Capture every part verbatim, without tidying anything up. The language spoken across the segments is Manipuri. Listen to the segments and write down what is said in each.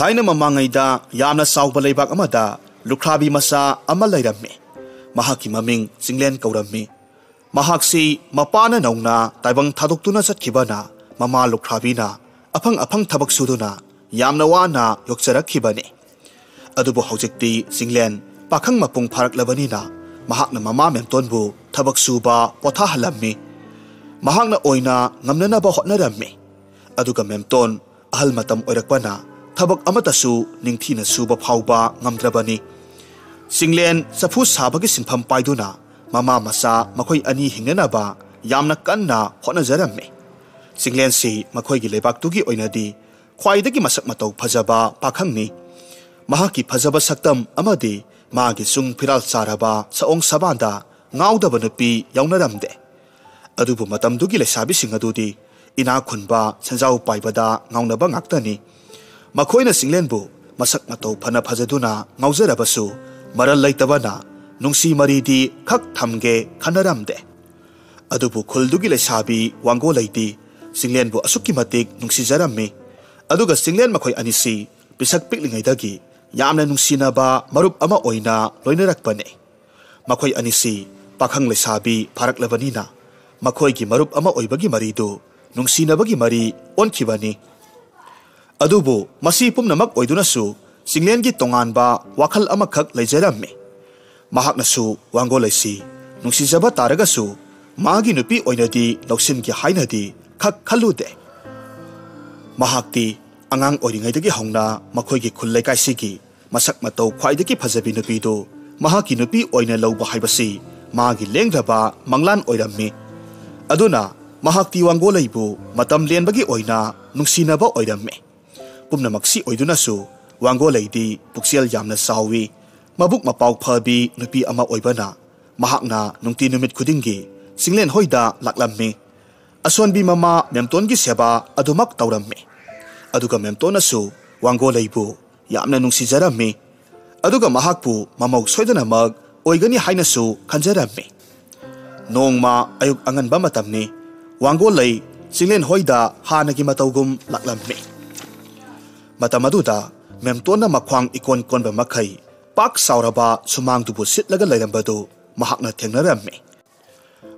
ꯑꯩꯅ ꯃꯃꯥꯡꯉꯩꯗ ꯌꯥꯝꯅ ꯆꯥꯎꯕ ꯂꯩꯕꯥꯛ ꯑꯃꯗ ꯂꯨꯈ꯭ꯔꯥꯕꯤ ꯃꯆꯥ ꯑꯃ ꯂꯩꯔꯝꯃꯤ꯫ ꯃꯍꯥꯛꯀꯤ ꯃꯃꯤꯡ ꯆꯤꯡꯂꯦꯟ ꯀꯧꯔꯝꯃꯤ꯫ ꯃꯍꯥꯛꯁꯤ ꯃꯄꯥꯅ ꯅꯧꯅ ꯇꯥꯏꯕꯪ ꯊꯥꯗꯣꯛꯇꯨꯅ ꯆꯠꯈꯤꯕꯅ ꯃꯃꯥ ꯂꯨꯈ꯭ꯔꯥꯕꯤꯅ ꯑꯐꯪ ꯑꯐꯪ ꯊꯕꯛ ꯁꯨꯗꯨꯅ ꯌꯥꯝꯅ ꯋꯥꯅ ꯌꯣꯛꯆꯔꯛꯈꯤꯕꯅꯤ꯫ ꯑꯗꯨꯕꯨ ꯍꯧꯖꯤꯛꯇꯤ ꯆꯤꯡꯂꯦꯟ ꯄꯥꯈꯪ ꯃꯄꯨꯡ ꯐꯥꯔꯛꯂꯕꯅꯤꯅ ꯃꯍꯥꯛꯅ ꯃꯃꯥ ꯃꯦꯝꯇꯣꯟꯕꯨ ꯊꯕꯛ ꯁꯨꯕ ꯄꯣꯊꯥꯍꯜꯂꯝꯃꯤ꯫ ꯃꯍꯥꯛꯅ ꯑꯣꯏꯅ ꯉꯝꯅꯅꯕ ꯍꯣꯠꯅꯔꯝꯃꯤ꯫ ꯑꯗꯨꯒ ꯃꯦꯝꯇꯣꯟ ꯑꯍꯜ ꯃꯇꯝ ꯑꯣꯏꯔꯛꯄꯅ ꯊꯕꯛ ꯑꯃꯠꯇꯁꯨ ꯅꯤꯡꯊꯤꯅ ꯁꯨꯕ ꯐꯥꯎꯕ ꯉꯝꯗ꯭ꯔꯕꯅꯤ꯫ ꯆꯤꯡꯂꯦꯟ ꯆꯐꯨ ꯁꯥꯕꯒꯤ ꯁꯤꯟꯐꯝ ꯄꯥꯏꯗꯨꯅ ꯃꯃꯥ ꯃꯆꯥ ꯃꯈꯣꯏ ꯑꯅꯤ ꯍꯤꯡꯅꯅꯕ ꯌꯥꯝꯅ ꯀꯟꯅ ꯍꯣꯠꯅꯖꯔꯝꯃꯤ꯫ ꯆꯤꯡꯂꯦꯟꯁꯤ ꯃꯈꯣꯏꯒꯤ ꯂꯩꯕꯥꯛꯇꯨꯒꯤ ꯑꯣꯏꯅꯗꯤ ꯈ꯭ꯋꯥꯏꯗꯒꯤ ꯃꯁꯛ ꯃꯇꯧ ꯐꯖꯕ ꯄꯥꯈꯪꯅꯤ꯫ ꯃꯍꯥꯛꯀꯤ ꯐꯖꯕ ꯁꯛꯇꯝ ꯑꯃꯗꯤ ꯃꯥꯒꯤ ꯆꯨꯡ ꯐꯤꯔꯥꯜ ꯆꯥꯔꯕ ꯁꯑꯣꯡ ꯁꯕꯥꯟꯗ ꯉꯥꯎꯗꯕ ꯅꯨꯄꯤ ꯌꯥꯎꯅꯔꯝꯗꯦ꯫ ꯑꯗꯨꯕꯨ ꯃꯇꯝꯗꯨꯒꯤ ꯂꯩꯁꯥꯕꯤꯁꯤꯡ ꯑꯗꯨꯗꯤ ꯏꯅꯥꯛ ꯈꯨꯟꯕ, ꯁꯦꯟꯖꯥꯎ ꯄꯥꯏꯕꯗ ꯉꯥꯎꯅꯕ ꯉꯥꯛꯇꯅꯤ꯫ ꯃꯈꯣꯏꯅ ꯆꯤꯡꯂꯦꯟꯕꯨ ꯃꯁꯛ ꯃꯇꯧ ꯐꯅ ꯐꯖꯗꯨꯅ ꯉꯥꯎꯖꯔꯕꯁꯨ, ꯃꯔꯜ ꯂꯩꯇꯕꯅ ꯅꯨꯡꯁꯤ ꯃꯔꯤꯗꯤ ꯈꯛ ꯊꯝꯒꯦ ꯈꯟꯅꯔꯝꯗꯦ꯫ ꯑꯗꯨꯕꯨ ꯈꯨꯜꯗꯨꯒꯤ ꯂꯩꯁꯥꯕꯤ ꯋꯥꯡꯒꯣꯂꯩꯗꯤ ꯆꯤꯡꯂꯦꯟꯕꯨ ꯑꯁꯨꯛꯀꯤ ꯃꯇꯤꯛ ꯅꯨꯡꯁꯤꯖꯔꯝꯃꯤ꯫ ꯑꯗꯨꯒ ꯆꯤꯡꯂꯦꯟ ꯃꯈꯣꯏ ꯑꯅꯤꯁꯤ ꯄꯤꯁꯛ ꯄꯤꯛꯂꯤꯉꯩꯗꯒꯤ ꯌꯥꯝꯅ ꯅꯨꯡꯁꯤꯅꯕ ꯃꯔꯨꯞ ꯑꯃ ꯑꯣꯏꯅ ꯂꯣꯏꯅꯔꯛꯄꯅꯤ꯫ ꯃꯈꯣꯏ ꯑꯅꯤꯁꯤ ꯄꯥꯈꯪ ꯂꯩꯁꯥꯕꯤ ꯐꯥꯔꯛꯂꯕꯅꯤꯅ ꯃꯈꯣꯏꯒꯤ ꯃꯔꯨꯞ ꯑꯃ ꯑꯣꯏꯕꯒꯤ ꯃꯔꯤꯗꯨ ꯅꯨꯡꯁꯤꯅꯕꯒꯤ ꯃꯔꯤ ꯑꯣꯟꯈꯤꯕꯅꯤ꯫ ꯑꯗꯨꯕꯨ ꯃꯁꯤ ꯄꯨꯝꯅꯃꯛ ꯑꯣꯏꯗꯨꯅꯁꯨ ꯆꯤꯡꯂꯦꯟꯒꯤ ꯇꯣꯉꯥꯟꯕ ꯋꯥꯈꯜ ꯑꯃꯈꯛ ꯂꯩꯖꯔꯝꯃꯤ꯫ ꯃꯍꯥꯛꯅꯁꯨ ꯋꯥꯡꯒꯣꯂꯩꯁꯤ ꯅꯨꯡꯁꯤꯖꯕ ꯇꯥꯔꯒꯁꯨ ꯃꯥꯒꯤ ꯅꯨꯄꯤ ꯑꯣꯏꯅꯗꯤ ꯂꯧꯁꯤꯟꯒꯦ ꯍꯥꯏꯅꯗꯤ ꯈꯛ ꯈꯜꯂꯨꯗꯦ꯫ ꯃꯍꯥꯛꯇꯤ ꯑꯉꯥꯡ ꯑꯣꯏꯔꯤꯉꯩꯗꯒꯤ ꯍꯧꯅ ꯃꯈꯣꯏꯒꯤ ꯈꯨꯜ ꯂꯩꯀꯥꯏꯁꯤꯒꯤ ꯃꯁꯛ ꯃꯇꯧ ꯈ꯭ꯋꯥꯏꯗꯒꯤ ꯐꯖꯕꯤ ꯅꯨꯄꯤꯗꯨ ꯃꯍꯥꯛꯀꯤ ꯅꯨꯄꯤ ꯑꯣꯏꯅ ꯂꯧꯕ ꯍꯥꯏꯕꯁꯤ ꯃꯥꯒꯤ ꯂꯦꯡꯗ꯭ꯔꯕ ꯃꯪꯂꯥꯟ ꯑꯣꯏꯔꯝꯃꯤ꯫ ꯑꯗꯨꯅ ꯃꯍꯥꯛꯇꯤ ꯋꯥꯡꯒꯣꯂꯩꯕꯨ ꯃꯇꯝ ꯂꯦꯟꯕꯒꯤ ꯑꯣꯏꯅ ꯅꯨꯡꯁꯤꯅꯕ ꯑꯣꯏꯔꯝꯃꯤ꯫ ꯄꯨꯝꯅꯃꯛꯁꯤ ꯑꯣꯏꯗꯨꯅꯁꯨ ꯋꯥꯡꯒꯣꯂꯩꯗꯤ ꯄꯨꯛꯆꯦꯜ ꯌꯥꯝꯅ ꯆꯥꯎꯏ꯫ ꯃꯕꯨꯛ ꯃꯄꯥꯎ ꯐꯕꯤ ꯅꯨꯄꯤ ꯑꯃ ꯑꯣꯏꯕꯅ ꯃꯍꯥꯛꯅ ꯅꯨꯡꯇꯤ ꯅꯨꯃꯤꯠ ꯈꯨꯗꯤꯡꯒꯤ ꯆꯤꯡꯂꯦꯟ ꯍꯣꯏꯗ ꯂꯥꯛꯂꯝꯃꯤ꯫ ꯑꯁꯣꯟꯕꯤ ꯃꯃꯥ ꯃꯦꯝꯇꯣꯟꯒꯤ ꯁꯦꯕꯥ ꯑꯗꯨꯃꯛ ꯇꯧꯔꯝꯃꯤ꯫ ꯑꯗꯨꯒ ꯃꯦꯝꯇꯣꯟꯅꯁꯨ ꯋꯥꯡꯒꯣꯂꯩꯕꯨ ꯌꯥꯝꯅ ꯅꯨꯡꯁꯤꯖꯔꯝꯃꯤ꯫ ꯑꯗꯨꯒ ꯃꯍꯥꯛꯄꯨ ꯃꯃꯧ ꯁꯣꯏꯗꯅꯃꯛ ꯑꯣꯏꯒꯅꯤ ꯍꯥꯏꯅꯁꯨ ꯈꯟꯖꯔꯝꯃꯤ꯫ ꯅꯣꯡꯃ ꯑꯌꯨꯛ ꯑꯉꯟꯕ ꯃꯇꯝꯅꯤ꯫ ꯋꯥꯡꯒꯣꯂꯩ ꯆꯤꯡꯂꯦꯟ ꯍꯣꯏꯗ ꯍꯥꯟꯅꯒꯤ ꯃꯇꯧꯒꯨꯝ ꯂꯥꯛꯂꯝꯃꯤ꯫ ꯃꯇꯝ ꯑꯗꯨꯗ ꯃꯦꯝꯇꯣꯟꯅ ꯃꯈ꯭ꯋꯥꯡ ꯏꯀꯣꯟ ꯀꯣꯟꯕ ꯃꯈꯩ ꯄꯥꯛ ꯆꯥꯎꯔꯕ ꯁꯨꯃꯥꯡꯗꯨꯕꯨ ꯁꯤꯠꯂꯒ ꯂꯩꯔꯝꯕꯗꯨ ꯃꯍꯥꯛꯅ ꯊꯦꯡꯅꯔꯝꯃꯤ꯫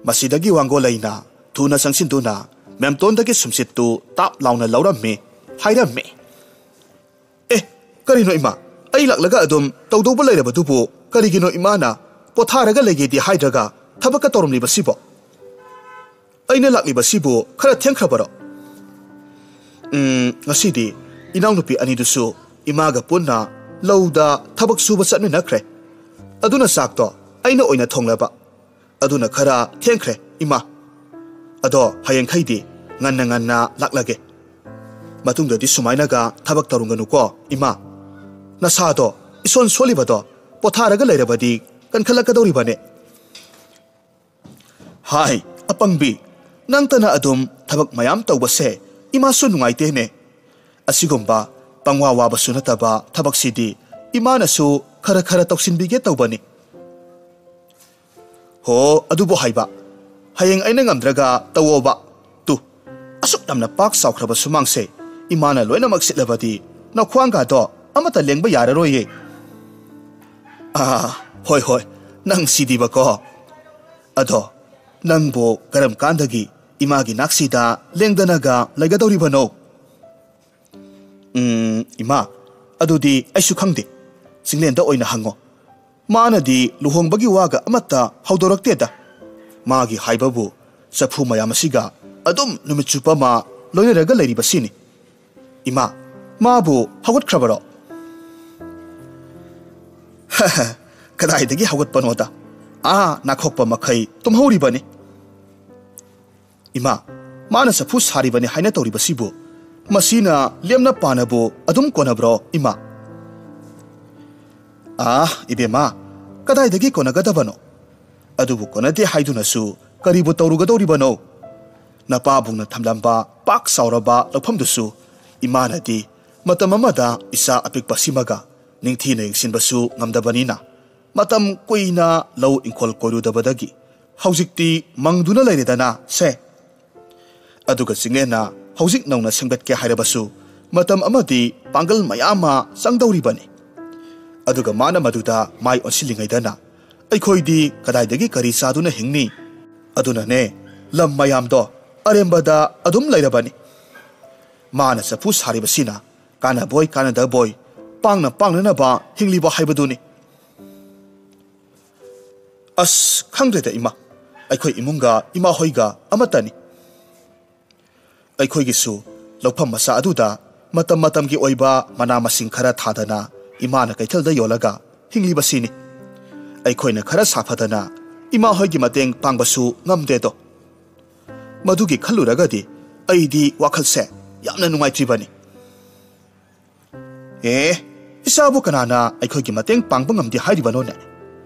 ꯃꯁꯤꯗꯒꯤ ꯋꯥꯡꯒꯣ ꯂꯩꯅ ꯊꯨꯅ ꯆꯪꯁꯤꯟꯗꯨꯅ ꯃꯦꯝꯇꯣꯟꯗꯒꯤ ꯁꯨꯝꯁꯤꯠꯇꯨ ꯇꯥꯞ ꯂꯥꯎꯅ ꯂꯧꯔꯝꯃꯤ, ꯍꯥꯏꯔꯝꯃꯤ꯫ "ꯑꯦ, ꯀꯔꯤꯅꯣ ꯏꯃꯥ? ꯑꯩ ꯂꯥꯛꯂꯒ ꯑꯗꯨꯝ ꯇꯧꯗꯧꯕ ꯂꯩꯔꯕꯗꯨꯕꯨ ꯀꯔꯤꯒꯤꯅꯣ ꯏꯃꯥꯅ ꯄꯣꯊꯥꯔꯒ ꯂꯩꯒꯦꯗꯤ ꯍꯥꯏꯗ꯭ꯔꯒ ꯊꯕꯛꯀ ꯇꯧꯔꯝꯂꯤꯕꯁꯤꯕꯣ? ꯑꯩꯅ ꯂꯥꯛꯂꯤꯕꯁꯤꯕꯨ ꯈꯔ ꯊꯦꯡꯈ꯭ꯔꯕꯔꯣ?" "ꯎꯝ, ꯉꯁꯤꯗꯤ ꯏꯅꯥꯎꯅꯨꯄꯤ ꯑꯅꯤꯗꯨꯁꯨ ꯏꯃꯥꯒ ꯄꯨꯟꯅ ꯂꯧꯗ ꯊꯕꯛ ꯁꯨꯕ ꯆꯠꯃꯤꯟꯅꯈ꯭ꯔꯦ꯫ ꯑꯗꯨꯅ ꯆꯥꯛꯇꯣ ꯑꯩꯅ ꯑꯣꯏꯅ ꯊꯣꯡꯂꯕ꯫ ꯑꯗꯨꯅ ꯈꯔ ꯊꯦꯡꯈ꯭ꯔꯦ, ꯏꯃꯥ꯫ ꯑꯗꯣ ꯍꯌꯦꯡꯈꯩꯗꯤ ꯉꯟꯅ ꯉꯟꯅ ꯂꯥꯛꯂꯒꯦ꯫ ꯃꯇꯨꯡꯗꯗꯤ ꯁꯨꯃꯥꯏꯅꯒ ꯊꯕꯛ ꯇꯧꯔꯝꯒꯅꯨꯀꯣ, ꯏꯃꯥ꯫ ꯅꯁꯥꯗꯣ ꯏꯁꯣꯟ ꯁꯣꯜꯂꯤꯕꯗꯣ ꯄꯣꯊꯥꯔꯒ ꯂꯩꯔꯕꯗꯤ ꯀꯟꯈꯠꯂꯛꯀꯗꯧꯔꯤꯕꯅꯦ꯫" "ꯍꯥꯏ, ꯑꯄꯪꯕꯤ, ꯅꯪꯇꯅ ꯑꯗꯨꯝ ꯊꯕꯛ ꯃꯌꯥꯝ ꯇꯧꯕꯁꯦ ꯏꯃꯥꯁꯨ ꯅꯨꯡꯉꯥꯏꯇꯦꯅꯦ꯫ ꯑꯁꯤꯒꯨꯝꯕ ꯄꯪꯋꯥ ꯋꯥꯕꯁꯨ ꯅꯠꯇꯕ ꯊꯕꯛꯁꯤꯗꯤ ꯏꯃꯥꯅꯁꯨ ꯈꯔ ꯈꯔ ꯇꯧꯁꯤꯟꯕꯤꯒꯦ ꯇꯧꯕꯅꯤ꯫" "ꯍꯣ, ꯑꯗꯨꯕꯨ ꯍꯥꯏꯕ, ꯍꯌꯦꯡ ꯑꯩꯅ ꯉꯝꯗ꯭ꯔꯒ ꯇꯧꯋꯣꯕ꯫ ꯇꯨ, ꯑꯁꯨꯛ ꯌꯥꯝꯅ ꯄꯥꯛ ꯆꯥꯎꯈ꯭ꯔꯕ ꯁꯨꯃꯥꯡꯁꯦ ꯏꯃꯥꯅ ꯂꯣꯏꯅꯃꯛ ꯁꯤꯠꯂꯕꯗꯤ ꯅꯈ꯭ꯋꯥꯡꯒꯥꯗꯣ ꯑꯃꯠꯇ ꯂꯦꯡꯕ ꯌꯥꯔꯔꯣꯏꯌꯦ꯫" "ꯑꯥ, ꯍꯣꯏ, ꯍꯣꯏ, ꯅꯪ ꯁꯤꯗꯤꯕꯀꯣ꯫ ꯑꯗꯣ ꯅꯪꯕꯨ ꯀꯔꯝ ꯀꯥꯟꯗꯒꯤ ꯏꯃꯥꯒꯤ ꯅꯥꯛꯁꯤꯗ ꯂꯦꯡꯗꯅꯒ ꯂꯩꯒꯗꯧꯔꯤꯕꯅꯣ?" "ꯎꯝ, ꯏꯃꯥ, ꯑꯗꯨꯗꯤ ꯑꯩꯁꯨ ꯈꯪꯗꯦ꯫ ꯆꯤꯡꯂꯦꯟꯗ ꯑꯣꯏꯅ ꯍꯪꯉꯣ꯫ ꯃꯥꯅꯗꯤ ꯂꯨꯍꯣꯡꯕꯒꯤ ꯋꯥꯒ ꯑꯃꯠꯇ ꯍꯧꯗꯣꯔꯛꯇꯦꯗ꯫ ꯃꯥꯒꯤ ꯍꯥꯏꯕꯕꯨ ꯆꯐꯨ ꯃꯌꯥꯝ ꯑꯁꯤꯒ ꯑꯗꯨꯝ ꯅꯨꯃꯤꯠ ꯆꯨꯞꯄ ꯑꯃ ꯂꯣꯏꯅꯔꯒ ꯂꯩꯔꯤꯕꯁꯤꯅꯤ꯫ ꯏꯃꯥ, ꯃꯥꯕꯨ ꯍꯧꯒꯠꯈ꯭ꯔꯕꯔꯣ?" "ꯀꯗꯥꯏꯗꯒꯤ ꯍꯧꯒꯠꯄꯅꯣꯗ? ꯑꯥ, ꯅꯥꯈꯣꯛꯄ ꯃꯈꯩ ꯇꯨꯝꯍꯧꯔꯤꯕꯅꯤ꯫" "ꯏꯃꯥ, ꯃꯥꯅ ꯆꯐꯨ ꯁꯥꯔꯤꯕꯅꯤ ꯍꯥꯏꯅ ꯇꯧꯔꯤꯕꯁꯤꯕꯨ, ꯃꯁꯤꯅ ꯂꯦꯝꯅ ꯄꯥꯅꯕꯨ ꯑꯗꯨꯝ ꯀꯣꯟꯅꯕ꯭ꯔꯣ, ꯏꯃꯥ?" "ꯑꯥ, ꯏꯕꯦꯝꯃ, ꯀꯗꯥꯏꯗꯒꯤ ꯀꯣꯟꯅꯒꯗꯕꯅꯣ? ꯑꯗꯨꯕꯨ ꯀꯣꯟꯅꯗꯦ ꯍꯥꯏꯗꯨꯅꯁꯨ ꯀꯔꯤꯕꯨ ꯇꯧꯔꯨꯒꯗꯧꯔꯤꯕꯅꯣ? ꯅꯄꯥꯕꯨꯡꯅ ꯊꯝꯂꯝꯕ ꯄꯥꯛ ꯆꯥꯎꯔꯕ ꯂꯧꯐꯝꯗꯨꯁꯨ ꯏꯃꯥꯅꯗꯤ ꯃꯇꯝ ꯑꯃꯗ ꯏꯆꯥ ꯑꯄꯤꯛꯄꯁꯤꯃꯒ ꯅꯤꯡꯊꯤꯅ ꯌꯦꯡꯁꯤꯟꯕꯁꯨ ꯉꯝꯗꯕꯅꯤꯅ, ꯃꯇꯝ ꯀꯨꯏꯅ ꯂꯧ ꯏꯪꯈꯣꯜ ꯀꯣꯏꯔꯨꯗꯕꯗꯒꯤ ꯍꯧꯖꯤꯛꯇꯤ ꯃꯪꯗꯨꯅ ꯂꯩꯔꯦꯗꯅ ꯁꯦ꯫ ꯑꯗꯨꯒ ꯆꯤꯡꯂꯦꯟꯅ ꯍꯧꯖꯤꯛ ꯅꯧꯅ ꯁꯦꯝꯒꯠꯀꯦ ꯍꯥꯏꯔꯕꯁꯨ ꯃꯇꯝ ꯑꯃꯗꯤ ꯄꯥꯡꯒꯜ ꯃꯌꯥꯝ ꯑꯃ ꯆꯪꯗꯧꯔꯤꯕꯅꯤ꯫ ꯑꯗꯨꯒ ꯃꯥꯅ ꯃꯗꯨꯗ ꯃꯥꯏ ꯑꯣꯟꯁꯤꯜꯂꯤꯉꯩꯗꯅ ꯑꯩꯈꯣꯏꯗꯤ ꯀꯗꯥꯏꯗꯒꯤ ꯀꯔꯤ ꯆꯥꯗꯨꯅ ꯍꯤꯡꯅꯤ? ꯑꯗꯨꯅꯅꯦ, ꯂꯝ ꯃꯌꯥꯝꯗꯣ ꯑꯔꯦꯝꯕꯗ ꯑꯗꯨꯝ ꯂꯩꯔꯕꯅꯤ꯫ ꯃꯥꯅ ꯆꯐꯨ ꯁꯥꯔꯤꯕꯁꯤꯅ ꯀꯥꯟꯅꯕꯣꯏ ꯀꯥꯟꯅꯗꯕꯣꯏ, ꯄꯥꯡꯅ ꯄꯥꯡꯅꯅꯕ ꯍꯤꯡꯂꯤꯕ ꯍꯥꯏꯕꯗꯨꯅꯤ꯫ ꯑꯁ, ꯈꯪꯗ꯭ꯔꯦꯗ ꯏꯃꯥ, ꯑꯩꯈꯣꯏ ꯏꯃꯨꯡꯒ ꯏꯃꯥ ꯍꯣꯏꯒ ꯑꯃꯠꯇꯅꯤ꯫ ꯑꯩꯈꯣꯏꯒꯤꯁꯨ ꯂꯧꯐꯝ ꯃꯆꯥ ꯑꯗꯨꯗ ꯃꯇꯝ ꯃꯇꯝꯒꯤ ꯑꯣꯏꯕ ꯃꯅꯥ ꯃꯁꯤꯡ ꯈꯔ ꯊꯥꯗꯅ ꯏꯃꯥꯅ ꯀꯩꯊꯦꯜꯗ ꯌꯣꯜꯂꯒ ꯍꯤꯡꯂꯤꯕꯁꯤꯅꯤ꯫ ꯑꯩꯈꯣꯏꯅ ꯈꯔ ꯁꯥꯐꯗꯅ ꯏꯃꯥ ꯍꯣꯏꯒꯤ ꯃꯇꯦꯡ ꯄꯥꯡꯕꯁꯨ ꯉꯝꯗꯦꯗꯣ꯫ ꯃꯗꯨꯒꯤ ꯈꯜꯂꯨꯔꯒꯗꯤ ꯑꯩꯗꯤ ꯋꯥꯈꯜꯁꯦ ꯌꯥꯝꯅ ꯅꯨꯡꯉꯥꯏꯇ꯭ꯔꯤꯕꯅꯤ꯫ ꯑꯦ, ꯏꯆꯥꯕꯨ ꯀꯅꯥꯅ ꯑꯩꯈꯣꯏꯒꯤ ꯃꯇꯦꯡ ꯄꯥꯡꯕ ꯉꯝꯗꯦ ꯍꯥꯏꯔꯤꯕꯅꯣꯅꯦ?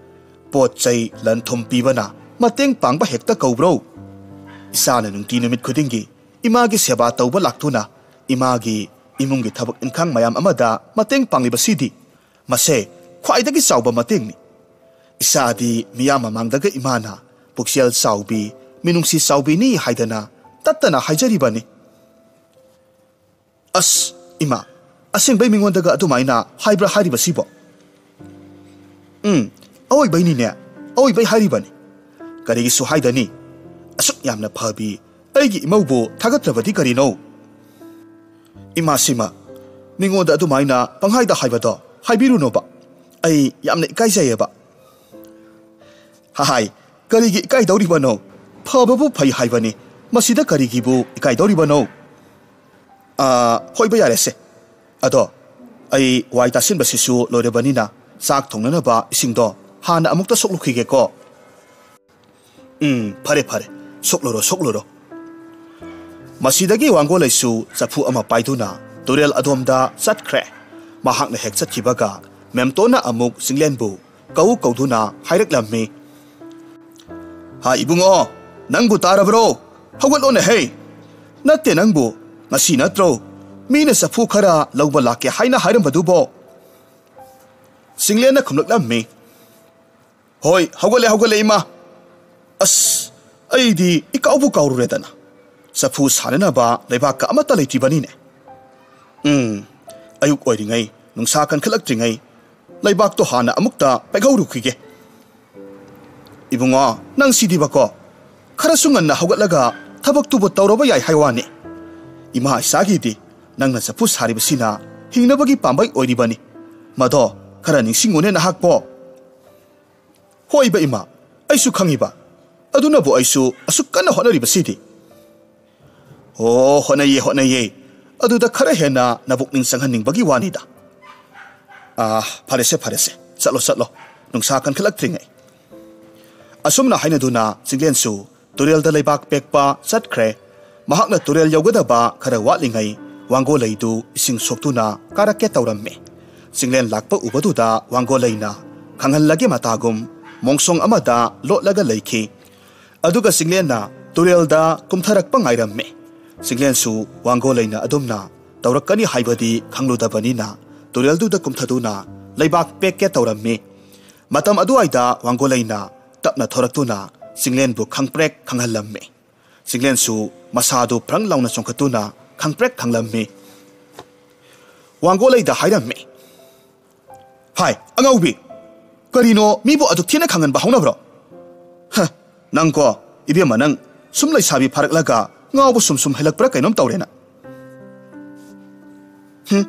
ꯄꯣꯠ ꯆꯩ ꯂꯟ ꯊꯨꯝ ꯄꯤꯕꯅ ꯃꯇꯦꯡ ꯄꯥꯡꯕ ꯍꯦꯛꯇ ꯀꯧꯕ꯭ꯔꯣ? ꯏꯆꯥꯅ ꯅꯨꯡꯇꯤ ꯅꯨꯃꯤꯠ ꯈꯨꯗꯤꯡꯒꯤ ꯏꯃꯥꯒꯤ ꯁꯦꯕꯥ ꯇꯧꯕ ꯂꯥꯛꯇꯨꯅ ꯏꯃꯥꯒꯤ ꯏꯃꯨꯡꯒꯤ ꯊꯕꯛ ꯏꯟꯈꯥꯡ ꯃꯌꯥꯝ ꯑꯃꯗ ꯃꯇꯦꯡ ꯄꯥꯡꯂꯤꯕꯁꯤꯗꯤ ꯃꯁꯦ ꯈ꯭ꯋꯥꯏꯗꯒꯤ ꯆꯥꯎꯕ ꯃꯇꯦꯡꯅꯤ꯫ ꯏꯆꯥꯗꯤ ꯃꯤꯌꯥꯝ ꯃꯃꯥꯡꯗꯒ ꯏꯃꯥꯅ ꯄꯨꯛꯆꯦꯜ ꯆꯥꯎꯕꯤ, ꯃꯤꯅꯨꯡꯁꯤ ꯆꯥꯎꯕꯤꯅꯤ ꯍꯥꯏꯗꯅ ꯇꯠꯇꯅ ꯍꯥꯏꯖꯔꯤꯕꯅꯤ꯫ ꯑꯁ, ꯏꯃꯥ, ꯑꯁꯦꯡꯕꯩ ꯃꯤꯉꯣꯟꯗꯒ ꯑꯗꯨꯃꯥꯏꯅ ꯍꯥꯏꯕ꯭ꯔꯥ ꯍꯥꯏꯔꯤꯕꯁꯤꯕꯣ? ꯎꯝ, ꯑꯑꯣꯏꯕꯩꯅꯤꯅꯦ, ꯑꯑꯣꯏꯕꯩ ꯍꯥꯏꯔꯤꯕꯅꯤ꯫ ꯀꯔꯤꯒꯤꯁꯨ ꯍꯥꯏꯗꯅꯤ? ꯑꯁꯨꯛ ꯌꯥꯝꯅ ꯐꯕꯤ ꯑꯩꯒꯤ ꯏꯃꯧꯕꯨ ꯊꯥꯒꯠꯇ꯭ꯔꯕꯗꯤ ꯀꯔꯤꯅꯣ? ꯏꯃꯥꯁꯤꯃ, ꯃꯤꯉꯣꯟꯗ ꯑꯗꯨꯃꯥꯏꯅ ꯄꯪꯍꯥꯏꯗ ꯍꯥꯏꯕꯗꯣ ꯍꯥꯏꯕꯤꯔꯨꯅꯣꯕ꯫ ꯑꯩ ꯌꯥꯝꯅ ꯏꯀꯥꯏꯖꯩꯌꯦꯕ꯫ ꯍꯥꯏ, ꯀꯔꯤꯒꯤ ꯏꯀꯥꯏꯗꯧꯔꯤꯕꯅꯣ? ꯐꯕꯕꯨ ꯐꯩ ꯍꯥꯏꯕꯅꯤ, ꯃꯁꯤꯗ ꯀꯔꯤꯒꯤꯕꯨ ꯏꯀꯥꯏꯗꯧꯔꯤꯕꯅꯣ? ꯑꯥ, ꯍꯣꯏꯕ ꯌꯥꯔꯦꯁꯦ꯫ ꯑꯗꯣ, ꯑꯩ ꯋꯥꯏ ꯇꯥꯁꯤꯟꯕꯁꯤꯁꯨ ꯂꯣꯏꯔꯕꯅꯤꯅ ꯆꯥꯛ ꯊꯣꯡꯅꯅꯕ ꯏꯁꯤꯡꯗꯣ ꯍꯥꯟꯅ ꯑꯃꯨꯛꯇ ꯁꯣꯛꯂꯨꯈꯤꯒꯦꯀꯣ꯫ ꯎꯝ, ꯐꯔꯦ, ꯐꯔꯦ꯫ ꯁꯣꯛꯂꯨꯔꯣ, ꯁꯣꯛꯂꯨꯔꯣ꯫ ꯃꯁꯤꯗꯒꯤ ꯋꯥꯡꯒꯣꯂꯩꯁꯨ ꯆꯐꯨ ꯑꯃ ꯄꯥꯏꯗꯨꯅ ꯇꯨꯔꯦꯜ ꯑꯗꯣꯝꯗ ꯆꯠꯈ꯭ꯔꯦ꯫ ꯃꯍꯥꯛꯅ ꯍꯦꯛ ꯆꯠꯈꯤꯕꯒ ꯃꯦꯝꯇꯣꯟꯅ ꯑꯃꯨꯛ ꯆꯤꯡꯂꯦꯟꯕꯨ ꯀꯧ ꯀꯧꯗꯨꯅ ꯍꯥꯏꯔꯛꯂꯝꯃꯤ꯫ "ꯍꯥ, ꯏꯕꯨꯡꯉꯣ, ꯅꯪꯕꯨ ꯇꯥꯔꯕ꯭ꯔꯣ? ꯍꯧꯒꯠꯂꯣꯅꯦ ꯍꯦ! ꯅꯠꯇꯦ ꯅꯪꯕꯨ, ꯉꯁꯤ ꯅꯠꯇ꯭ꯔꯣ ꯃꯤꯅ ꯆꯐꯨ ꯈꯔ ꯂꯧꯕ ꯂꯥꯛꯀꯦ ꯍꯥꯏꯅ ꯍꯥꯏꯔꯝꯕꯗꯨꯕꯣ?" ꯆꯤꯡꯂꯦꯟꯅ ꯈꯨꯝꯂꯛꯂꯝꯃꯤ꯫ "ꯍꯣꯏ, ꯍꯧꯒꯠꯂꯦ, ꯍꯧꯒꯠꯂꯦ, ꯏꯃꯥ꯫ ꯑꯁ, ꯑꯩꯗꯤ ꯏꯀꯥꯎꯕꯨ ꯀꯥꯎꯔꯨꯔꯦꯗꯅ꯫ ꯆꯐꯨ ꯁꯥꯅꯅꯕ ꯂꯩꯕꯥꯛꯀ ꯑꯃꯠꯇ ꯂꯩꯇ꯭ꯔꯤꯕꯅꯤꯅꯦ꯫ ꯎꯝ, ꯑꯌꯨꯛ ꯑꯣꯏꯔꯤꯉꯩ, ꯅꯨꯡꯁꯥ ꯀꯟꯈꯠꯂꯛꯇ꯭ꯔꯤꯉꯩ, ꯂꯩꯕꯥꯛꯇꯣ ꯍꯥꯟꯅ ꯑꯃꯨꯛꯇ ꯄꯦꯛꯍꯧꯔꯨꯈꯤꯒꯦ꯫ ꯏꯕꯨꯡꯉꯣ, ꯅꯪ ꯁꯤꯗꯤꯕꯀꯣ, ꯈꯔꯁꯨ ꯉꯟꯅ ꯍꯧꯒꯠꯂꯒ ꯊꯕꯛꯇꯨꯕꯨ ꯇꯧꯔꯕ ꯌꯥꯏ ꯍꯥꯏ ꯋꯥꯅꯤ꯫ ꯏꯃꯥ ꯏꯆꯥꯒꯤꯗꯤ ꯅꯪꯅ ꯆꯐꯨ ꯁꯥꯔꯤꯕꯁꯤꯅ ꯍꯤꯡꯅꯕꯒꯤ ꯄꯥꯝꯕꯩ ꯑꯣꯏꯔꯤꯕꯅꯤ꯫ ꯃꯗꯣ ꯈꯔ ꯅꯤꯡꯁꯤꯡꯉꯨꯅꯦ ꯅꯍꯥꯛꯄꯣ꯫ ꯍꯣꯏꯕ ꯏꯃꯥ, ꯑꯩꯁꯨ ꯈꯪꯉꯤꯕ꯫ ꯑꯗꯨꯅꯕꯨ ꯑꯩꯁꯨ ꯑꯁꯨꯛ ꯀꯟꯅ ꯍꯣꯠꯅꯔꯤꯕꯁꯤꯗꯤ꯫ ꯑꯣ, ꯍꯣꯠꯅꯩꯌꯦ, ꯍꯣꯠꯅꯩꯌꯦ꯫ ꯑꯗꯨꯗ ꯈꯔ ꯍꯦꯟꯅ ꯅꯕꯨꯛꯅꯤꯡ ꯆꯪꯍꯟꯅꯤꯡꯕꯒꯤ ꯋꯥꯅꯤꯗ꯫ ꯑꯥ, ꯐꯔꯦꯁꯦ, ꯐꯔꯦꯁꯦ꯫ ꯆꯠꯂꯣ, ꯆꯠꯂꯣ꯫ ꯅꯨꯡꯁꯥ ꯀꯟꯈꯠꯂꯛꯇ꯭ꯔꯤꯉꯩ꯫ ꯑꯁꯨꯝꯅ ꯍꯥꯏꯅꯗꯨꯅ ꯆꯤꯡꯂꯦꯟꯁꯨ ꯇꯨꯔꯦꯜꯗ ꯂꯩꯕꯥꯛ ꯄꯦꯛꯄ ꯆꯠꯈ꯭ꯔꯦ꯫ ꯃꯍꯥꯛꯅ ꯇꯨꯔꯦꯜ ꯌꯧꯒꯗꯕ ꯈꯔ ꯋꯥꯠꯂꯤꯉꯩ ꯋꯥꯡꯒꯣꯂꯩꯗꯨ ꯏꯁꯤꯡ ꯁꯣꯛꯇꯨꯅ ꯀꯥꯔꯛꯀꯦ ꯇꯧꯔꯝꯃꯤ꯫ ꯆꯤꯡꯂꯦꯟ ꯂꯥꯛꯄ ꯎꯕꯗꯨꯗ ꯋꯥꯡꯒꯣꯂꯩꯅ ꯈꯪꯍꯜꯂꯒꯦ ꯃꯇꯥꯒꯨꯝ ꯃꯣꯡꯁꯣꯡ ꯑꯃꯗ ꯂꯣꯠꯂꯒ ꯂꯩꯈꯤ꯫ ꯑꯗꯨꯒ ꯆꯤꯡꯂꯦꯟꯅ ꯇꯨꯔꯦꯜꯗ ꯀꯨꯝꯊꯔꯛꯄ ꯉꯥꯏꯔꯝꯃꯤ꯫ ꯆꯤꯡꯂꯦꯟꯁꯨ ꯋꯥꯡꯒꯣꯂꯩꯅ ꯑꯗꯨꯝꯅ ꯇꯧꯔꯛꯀꯅꯤ ꯍꯥꯏꯕꯗꯤ ꯈꯪꯂꯨꯗꯕꯅꯤꯅ ꯇꯨꯔꯦꯜꯗꯨꯗ ꯀꯨꯝꯊꯗꯨꯅ ꯂꯩꯕꯥꯛ ꯄꯦꯛꯀꯦ ꯇꯧꯔꯝꯃꯤ꯫ ꯃꯇꯝ ꯑꯗꯨꯋꯥꯏꯗ ꯋꯥꯡꯒꯣꯂꯩꯅ ꯇꯞꯅ ꯊꯣꯔꯛꯇꯨꯅ ꯆꯤꯡꯂꯦꯟꯕꯨ ꯈꯪꯄ꯭ꯔꯦꯛ ꯈꯪꯍꯜꯂꯝꯃꯤ꯫ ꯆꯤꯡꯂꯦꯟꯁꯨ ꯃꯁꯥꯗꯨ ꯐ꯭ꯔꯪ ꯂꯥꯎꯅ ꯆꯣꯡꯈꯠꯇꯨꯅ ꯈꯪꯄ꯭ꯔꯦꯛ ꯈꯪꯂꯝꯃꯤ꯫ ꯋꯥꯡꯒꯣꯂꯩꯗ ꯍꯥꯏꯔꯝꯃꯤ, "ꯍꯥꯏ, ꯑꯉꯥꯎꯕꯤ! ꯀꯔꯤꯅꯣ ꯃꯤꯕꯨ ꯑꯗꯨꯛ ꯊꯤꯅ ꯈꯪꯍꯟꯕ ꯍꯧꯅꯕ꯭ꯔꯣ? ꯍ, ꯅꯪꯀꯣ, ꯏꯕꯦꯝꯃ ꯅꯪ, ꯁꯨꯝ ꯂꯩꯁꯥꯕꯤ ꯐꯥꯔꯛꯂꯒ ꯉꯥꯎꯕ ꯁꯨꯝ ꯁꯨꯝ ꯍꯦꯜꯂꯛꯄ꯭ꯔꯥ ꯀꯩꯅꯣꯝ ꯇꯧꯔꯦꯅ꯫ ꯍꯨꯝ,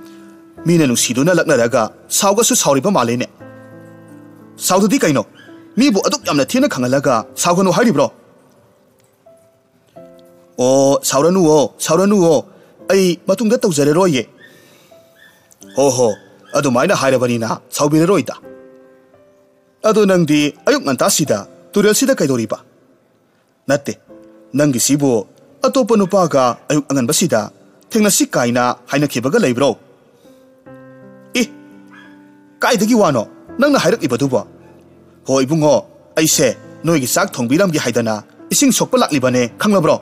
ꯃꯤꯅ ꯅꯨꯡꯁꯤꯗꯨꯅ ꯂꯛꯅꯔꯒ ꯁꯥꯎꯒꯁꯨ ꯁꯥꯎꯔꯤꯕ ꯃꯥꯜꯂꯦꯅꯦ꯫ ꯁꯥꯎꯗꯗꯤ ꯀꯩꯅꯣ? ꯃꯤꯕꯨ ꯑꯗꯨꯛ ꯌꯥꯝꯅ ꯊꯤꯅ ꯈꯪꯍꯜꯂꯒ ꯁꯥꯎꯒꯅꯨ ꯍꯥꯏꯔꯤꯕ꯭ꯔꯣ?" "ꯑꯣ, ꯁꯥꯎꯔꯅꯨꯋꯣ, ꯁꯥꯎꯔꯅꯨꯋꯣ꯫ ꯑꯩ ꯃꯇꯨꯡꯗ ꯇꯧꯖꯔꯔꯣꯏꯌꯦ꯫" "ꯍꯣ ꯍꯣ, ꯑꯗꯨꯃꯥꯏꯅ ꯍꯥꯏꯔꯕꯅꯤꯅ ꯁꯥꯎꯕꯤꯔꯔꯣꯏꯗ꯫ ꯑꯗꯣ ꯅꯪꯗꯤ ꯑꯌꯨꯛ ꯉꯟꯇꯥꯁꯤꯗ ꯇꯨꯔꯦꯜꯁꯤꯗ ꯀꯩꯗꯧꯔꯤꯕ? ꯅꯠꯇꯦ, ꯅꯪꯒꯤꯁꯤꯕꯨ ꯑꯇꯣꯞꯄ ꯅꯨꯄꯥꯒ ꯑꯌꯨꯛ ꯑꯉꯟꯕꯁꯤꯗ ꯊꯦꯡꯅꯁꯤ ꯀꯥꯏꯅ ꯍꯥꯏꯅꯈꯤꯕꯒ ꯂꯩꯕ꯭ꯔꯣ?" "ꯏ, ꯀꯥꯏꯗꯒꯤ ꯋꯥꯅꯣ ꯅꯪꯅ ꯍꯥꯏꯔꯛꯂꯤꯕꯗꯨꯕꯣ?" "ꯍꯣ ꯏꯕꯨꯡꯉꯣ, ꯑꯩꯁꯦ ꯅꯣꯏꯒꯤ ꯆꯥꯛ ꯊꯣꯡꯕꯤꯔꯝꯒꯦ ꯍꯥꯏꯗꯅ ꯏꯁꯤꯡ ꯁꯣꯛꯄ ꯂꯥꯛꯂꯤꯕꯅꯦ, ꯈꯪꯂꯕ꯭ꯔꯣ?"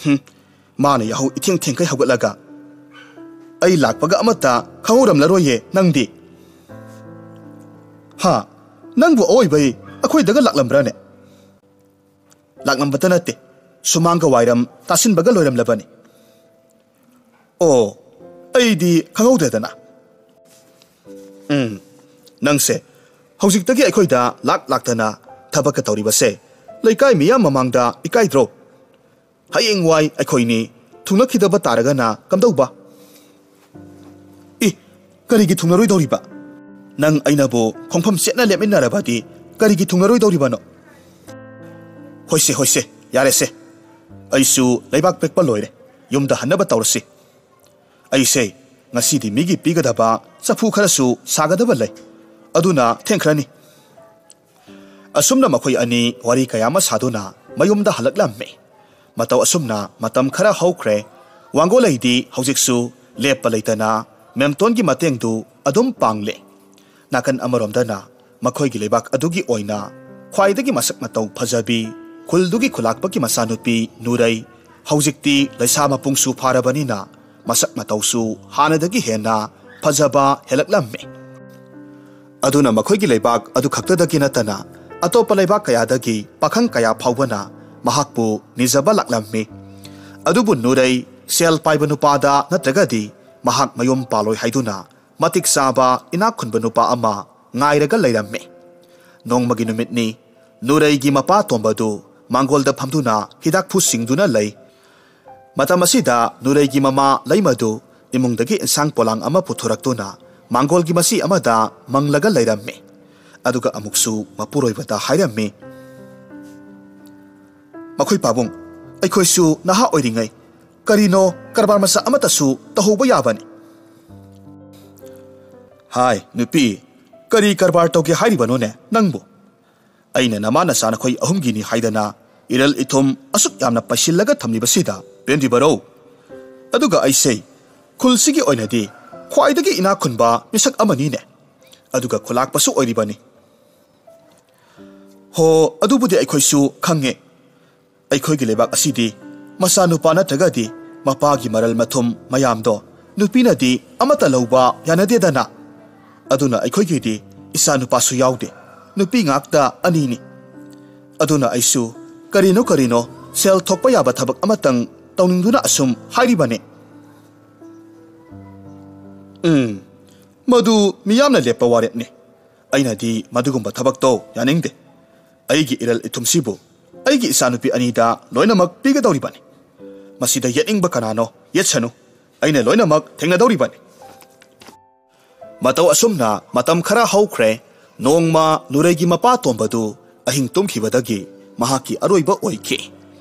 ꯍꯨꯝ, ꯃꯥꯅ ꯌꯥꯍꯧ ꯏꯊꯦꯡ ꯊꯦꯡꯈꯩ ꯍꯧꯒꯠꯂꯒ ꯑꯩ ꯂꯥꯛꯄꯒ ꯑꯃꯠꯇ ꯈꯪꯍꯧꯔꯝꯂꯔꯣꯏꯌꯦ ꯅꯪꯗꯤ꯫ "ꯍꯥ? ꯅꯪꯕꯨ ꯑꯋꯣꯏꯕꯩ ꯑꯩꯈꯣꯏꯗꯒ ꯂꯥꯛꯂꯝꯕ꯭ꯔꯥꯅꯦ?" "ꯂꯥꯛꯂꯝꯕꯇ ꯅꯠꯇꯦ, ꯁꯨꯃꯥꯡꯒ ꯋꯥꯏꯔꯝ ꯇꯥꯁꯤꯟꯕꯒ ꯂꯣꯏꯔꯝꯂꯕꯅꯤ꯫" "ꯑꯣ, ꯑꯩꯗꯤ ꯈꯪꯍꯧꯗꯦꯗꯅ꯫ ꯎꯝ, ꯅꯪꯁꯦ ꯍꯧꯖꯤꯛꯇꯒꯤ ꯑꯩꯈꯣꯏꯗ ꯂꯥꯛ ꯂꯥꯛꯇꯅ ꯊꯕꯛꯀ ꯇꯧꯔꯤꯕꯁꯦ ꯂꯩꯀꯥꯏ ꯃꯤꯌꯥꯝ ꯃꯃꯥꯡꯗ ꯏꯀꯥꯏꯗ꯭ꯔꯣ? ꯍꯌꯦꯡꯋꯥꯏ ꯑꯩꯈꯣꯏꯅꯤ ꯊꯨꯡꯂꯛꯈꯤꯗꯕ ꯇꯥꯔꯒꯅ ꯀꯝꯗꯧꯕ? ꯏ, ꯀꯔꯤꯒꯤ ꯊꯨꯡꯂꯔꯣꯏꯗꯧꯔꯤꯕ? ꯅꯪ ꯑꯩꯅꯕꯨ ꯈꯣꯡꯐꯝ ꯆꯦꯠꯅ ꯂꯦꯞꯃꯤꯟꯅꯔꯕꯗꯤ ꯀꯔꯤꯒꯤ ꯊꯨꯡꯂꯔꯣꯏꯗꯧꯔꯤꯕꯅꯣ? ꯍꯣꯏꯁꯦ, ꯍꯣꯏꯁꯦ, ꯌꯥꯔꯦꯁꯦ꯫ ꯑꯩꯁꯨ ꯂꯩꯕꯥꯛ ꯄꯦꯛꯄ ꯂꯣꯏꯔꯦ꯫ ꯌꯨꯝꯗ ꯍꯟꯅꯕ ꯇꯧꯔꯁꯤ꯫ ꯑꯩꯁꯦ ꯉꯁꯤꯗꯤ ꯃꯤꯒꯤ ꯄꯤꯒꯗꯕ ꯆꯐꯨ ꯈꯔꯁꯨ ꯁꯥꯒꯗꯕ ꯂꯩ꯫ ꯑꯗꯨꯅ ꯊꯦꯡꯈ꯭ꯔꯅꯤ꯫ ꯑꯁꯨꯝꯅ ꯃꯈꯣꯏ ꯑꯅꯤ ꯋꯥꯔꯤ ꯀꯌꯥ ꯑꯃ ꯁꯥꯗꯨꯅ ꯃꯌꯨꯝꯗ ꯍꯜꯂꯛꯂꯝꯃꯤ꯫ ꯃꯇꯧ ꯑꯁꯨꯝꯅ ꯃꯇꯝ ꯈꯔ ꯍꯧꯈ꯭ꯔꯦ꯫ ꯋꯥꯡꯒꯣꯂꯩꯗꯤ ꯍꯧꯖꯤꯛꯁꯨ ꯂꯦꯞꯄ ꯂꯩꯇꯅ ꯃꯦꯝꯇꯣꯟꯒꯤ ꯃꯇꯦꯡꯗꯨ ꯑꯗꯨꯝ ꯄꯥꯡꯂꯦ꯫ ꯅꯥꯀꯟ ꯑꯃꯔꯣꯝꯗꯅ ꯃꯈꯣꯏꯒꯤ ꯂꯩꯕꯥꯛ ꯑꯗꯨꯒꯤ ꯑꯣꯏꯅ ꯈ꯭ꯋꯥꯏꯗꯒꯤ ꯃꯁꯛ ꯃꯇꯧ ꯐꯖꯕꯤ, ꯈꯨꯜꯗꯨꯒꯤ ꯈꯨꯂꯥꯛꯄꯒꯤ ꯃꯆꯥꯅꯨꯄꯤ ꯅꯨꯔꯩ, ꯍꯧꯖꯤꯛꯇꯤ ꯂꯩꯁꯥ ꯃꯄꯨꯡꯁꯨ ꯐꯥꯔꯕꯅꯤꯅ ꯃꯁꯛ ꯃꯇꯧꯁꯨ ꯍꯥꯟꯅꯗꯒꯤ ꯍꯦꯟꯅ ꯐꯖꯕ ꯍꯦꯜꯂꯛꯂꯝꯃꯤ꯫ ꯑꯗꯨꯅ ꯃꯈꯣꯏꯒꯤ ꯂꯩꯕꯥꯛ ꯑꯗꯨ ꯈꯛꯇꯗꯒꯤ ꯅꯠꯇꯅ ꯑꯇꯣꯞꯄ ꯂꯩꯕꯥꯛ ꯀꯌꯥꯗꯒꯤ ꯄꯥꯈꯪ ꯀꯌꯥ ꯐꯥꯎꯕꯅ ꯃꯍꯥꯛꯄꯨ ꯅꯤꯖꯕ ꯂꯥꯛꯂꯝꯃꯤ꯫ ꯑꯗꯨꯕꯨ ꯅꯨꯔꯩ ꯁꯦꯜ ꯄꯥꯏꯕ ꯅꯨꯄꯥꯗ ꯅꯠꯇ꯭ꯔꯒꯗꯤ ꯃꯍꯥꯛ ꯃꯌꯨꯝ ꯄꯥꯜꯂꯣꯏ ꯍꯥꯏꯗꯨꯅ ꯃꯇꯤꯛ ꯆꯥꯕ ꯏꯅꯥꯛ ꯈꯨꯟꯕ ꯅꯨꯄꯥ ꯑꯃ ꯉꯥꯏꯔꯒ ꯂꯩꯔꯝꯃꯤ꯫ ꯅꯣꯡꯃꯒꯤ ꯅꯨꯃꯤꯠꯅꯤ꯫ ꯅꯨꯔꯩꯒꯤ ꯃꯄꯥ ꯇꯣꯝꯕꯗꯨ ꯃꯥꯡꯒꯣꯜꯗ ꯐꯝꯗꯨꯅ ꯍꯤꯗꯥꯛ ꯐꯨꯁꯤꯡꯗꯨꯅ ꯂꯩ꯫ ꯃꯇꯝ ꯑꯁꯤꯗ ꯅꯨꯔꯩꯒꯤ ꯃꯃꯥ ꯂꯩꯃꯗꯨ ꯏꯃꯨꯡꯗꯒꯤ ꯏꯟꯁꯥꯡ ꯄꯣꯂꯥꯡ ꯑꯃ ꯄꯨꯊꯣꯔꯛꯇꯨꯅ ꯃꯥꯡꯒꯣꯜꯒꯤ ꯃꯆꯤ ꯑꯃꯗ ꯃꯪꯂꯒ ꯂꯩꯔꯝꯃꯤ꯫ ꯑꯗꯨꯒ ꯑꯃꯨꯛꯁꯨ ꯃꯄꯨꯔꯣꯏꯕꯗ ꯍꯥꯏꯔꯝꯃꯤ, "ꯃꯈꯣꯏ ꯄꯥꯕꯨꯡ, ꯑꯩꯈꯣꯏꯁꯨ ꯅꯍꯥ ꯑꯣꯏꯔꯤꯉꯩ ꯀꯔꯤꯅꯣ ꯀꯔꯕꯥꯔ ꯃꯆꯥ ꯑꯃꯠꯇꯁꯨ ꯇꯧꯍꯧꯕ ꯌꯥꯕꯅꯤ꯫" "ꯍꯥꯏ, ꯅꯨꯄꯤ, ꯀꯔꯤ ꯀꯔꯕꯥꯔ ꯇꯧꯒꯦ ꯍꯥꯏꯔꯤꯕꯅꯣꯅꯦ ꯅꯪꯕꯨ? ꯑꯩꯅ ꯅꯃꯥ ꯅꯆꯥ ꯅꯈꯣꯏ ꯑꯍꯨꯝꯒꯤꯅꯤ ꯍꯥꯏꯗꯅ ꯏꯔꯜ ꯏꯊꯨꯝ ꯑꯁꯨꯛ ꯌꯥꯝꯅ ꯄꯩꯁꯤꯜꯂꯒ ꯊꯝꯂꯤꯕꯁꯤꯗ ꯄꯦꯟꯗ꯭ꯔꯤꯕꯔꯣ? ꯑꯗꯨꯒ ꯑꯩꯁꯦ ꯈꯨꯜꯁꯤꯒꯤ ꯑꯣꯏꯅꯗꯤ ꯈ꯭ꯋꯥꯏꯗꯒꯤ ꯏꯅꯥꯛ ꯈꯨꯟꯕ ꯃꯤꯁꯛ ꯑꯃꯅꯤꯅꯦ꯫ ꯑꯗꯨꯒ ꯈꯨꯂꯥꯛꯄꯁꯨ ꯑꯣꯏꯔꯤꯕꯅꯤ꯫" "ꯍꯣ, ꯑꯗꯨꯕꯨꯗꯤ ꯑꯩꯈꯣꯏꯁꯨ ꯈꯪꯉꯦ꯫ ꯑꯩꯈꯣꯏꯒꯤ ꯂꯩꯕꯥꯛ ꯑꯁꯤꯗꯤ ꯃꯆꯥꯅꯨꯄꯥ ꯅꯠꯇ꯭ꯔꯒꯗꯤ ꯃꯄꯥꯒꯤ ꯃꯔꯜ ꯃꯊꯨꯝ ꯃꯌꯥꯝꯗꯣ ꯅꯨꯄꯤꯅꯗꯤ ꯑꯃꯠꯇ ꯂꯧꯕ ꯌꯥꯅꯗꯦꯗꯅ꯫ ꯑꯗꯨꯅ ꯑꯩꯈꯣꯏꯒꯤꯗꯤ ꯏꯆꯥ ꯅꯨꯄꯥꯁꯨ ꯌꯥꯎꯗꯦ, ꯅꯨꯄꯤ ꯉꯥꯛꯇ ꯑꯅꯤꯅꯤ꯫ ꯑꯗꯨꯅ ꯑꯩꯁꯨ ꯀꯔꯤꯅꯣ ꯀꯔꯤꯅꯣ ꯁꯦꯜ ꯊꯣꯛꯄ ꯌꯥꯕ ꯊꯕꯛ ꯑꯃꯇꯪ ꯇꯧꯅꯤꯡꯗꯨꯅ ꯑꯁꯨꯝ ꯍꯥꯏꯔꯤꯕꯅꯤ꯫" ꯎꯝ, ꯃꯗꯨ ꯃꯤꯌꯥꯝꯅ ꯂꯦꯞꯄ ꯋꯥꯔꯦꯞꯅꯤ꯫ ꯑꯩꯅꯗꯤ ꯃꯗꯨꯒꯨꯝꯕ ꯊꯕꯛꯇꯣ ꯌꯥꯅꯤꯡꯗꯦ꯫ ꯑꯩꯒꯤ ꯏꯔꯜ ꯏꯊꯨꯝꯁꯤꯕꯨ ꯑꯩꯒꯤ ꯏꯆꯥꯅꯨꯄꯤ ꯑꯅꯤꯗ ꯂꯣꯏꯅꯃꯛ ꯄꯤꯒꯗꯧꯔꯤꯕꯅꯤ꯫ ꯃꯁꯤꯗ ꯌꯦꯠꯅꯤꯡꯕ ꯀꯅꯥꯅꯣ? ꯌꯦꯠꯁꯅꯨ, ꯑꯩꯅ ꯂꯣꯏꯅꯃꯛ ꯊꯦꯡꯅꯗꯧꯔꯤꯕꯅꯤ꯫ ꯃꯇꯧ ꯑꯁꯨꯝꯅ ꯃꯇꯝ ꯈꯔ ꯍꯧꯈ꯭ꯔꯦ꯫ ꯅꯣꯡꯃ ꯅꯨꯔꯩꯒꯤ ꯃꯄꯥ ꯇꯣꯝꯕꯗꯨ ꯑꯍꯤꯡ ꯇꯨꯝꯈꯤꯕꯗꯒꯤ ꯃꯍꯥꯛꯀꯤ ꯑꯔꯣꯏꯕ ꯑꯣꯏꯈꯤ꯫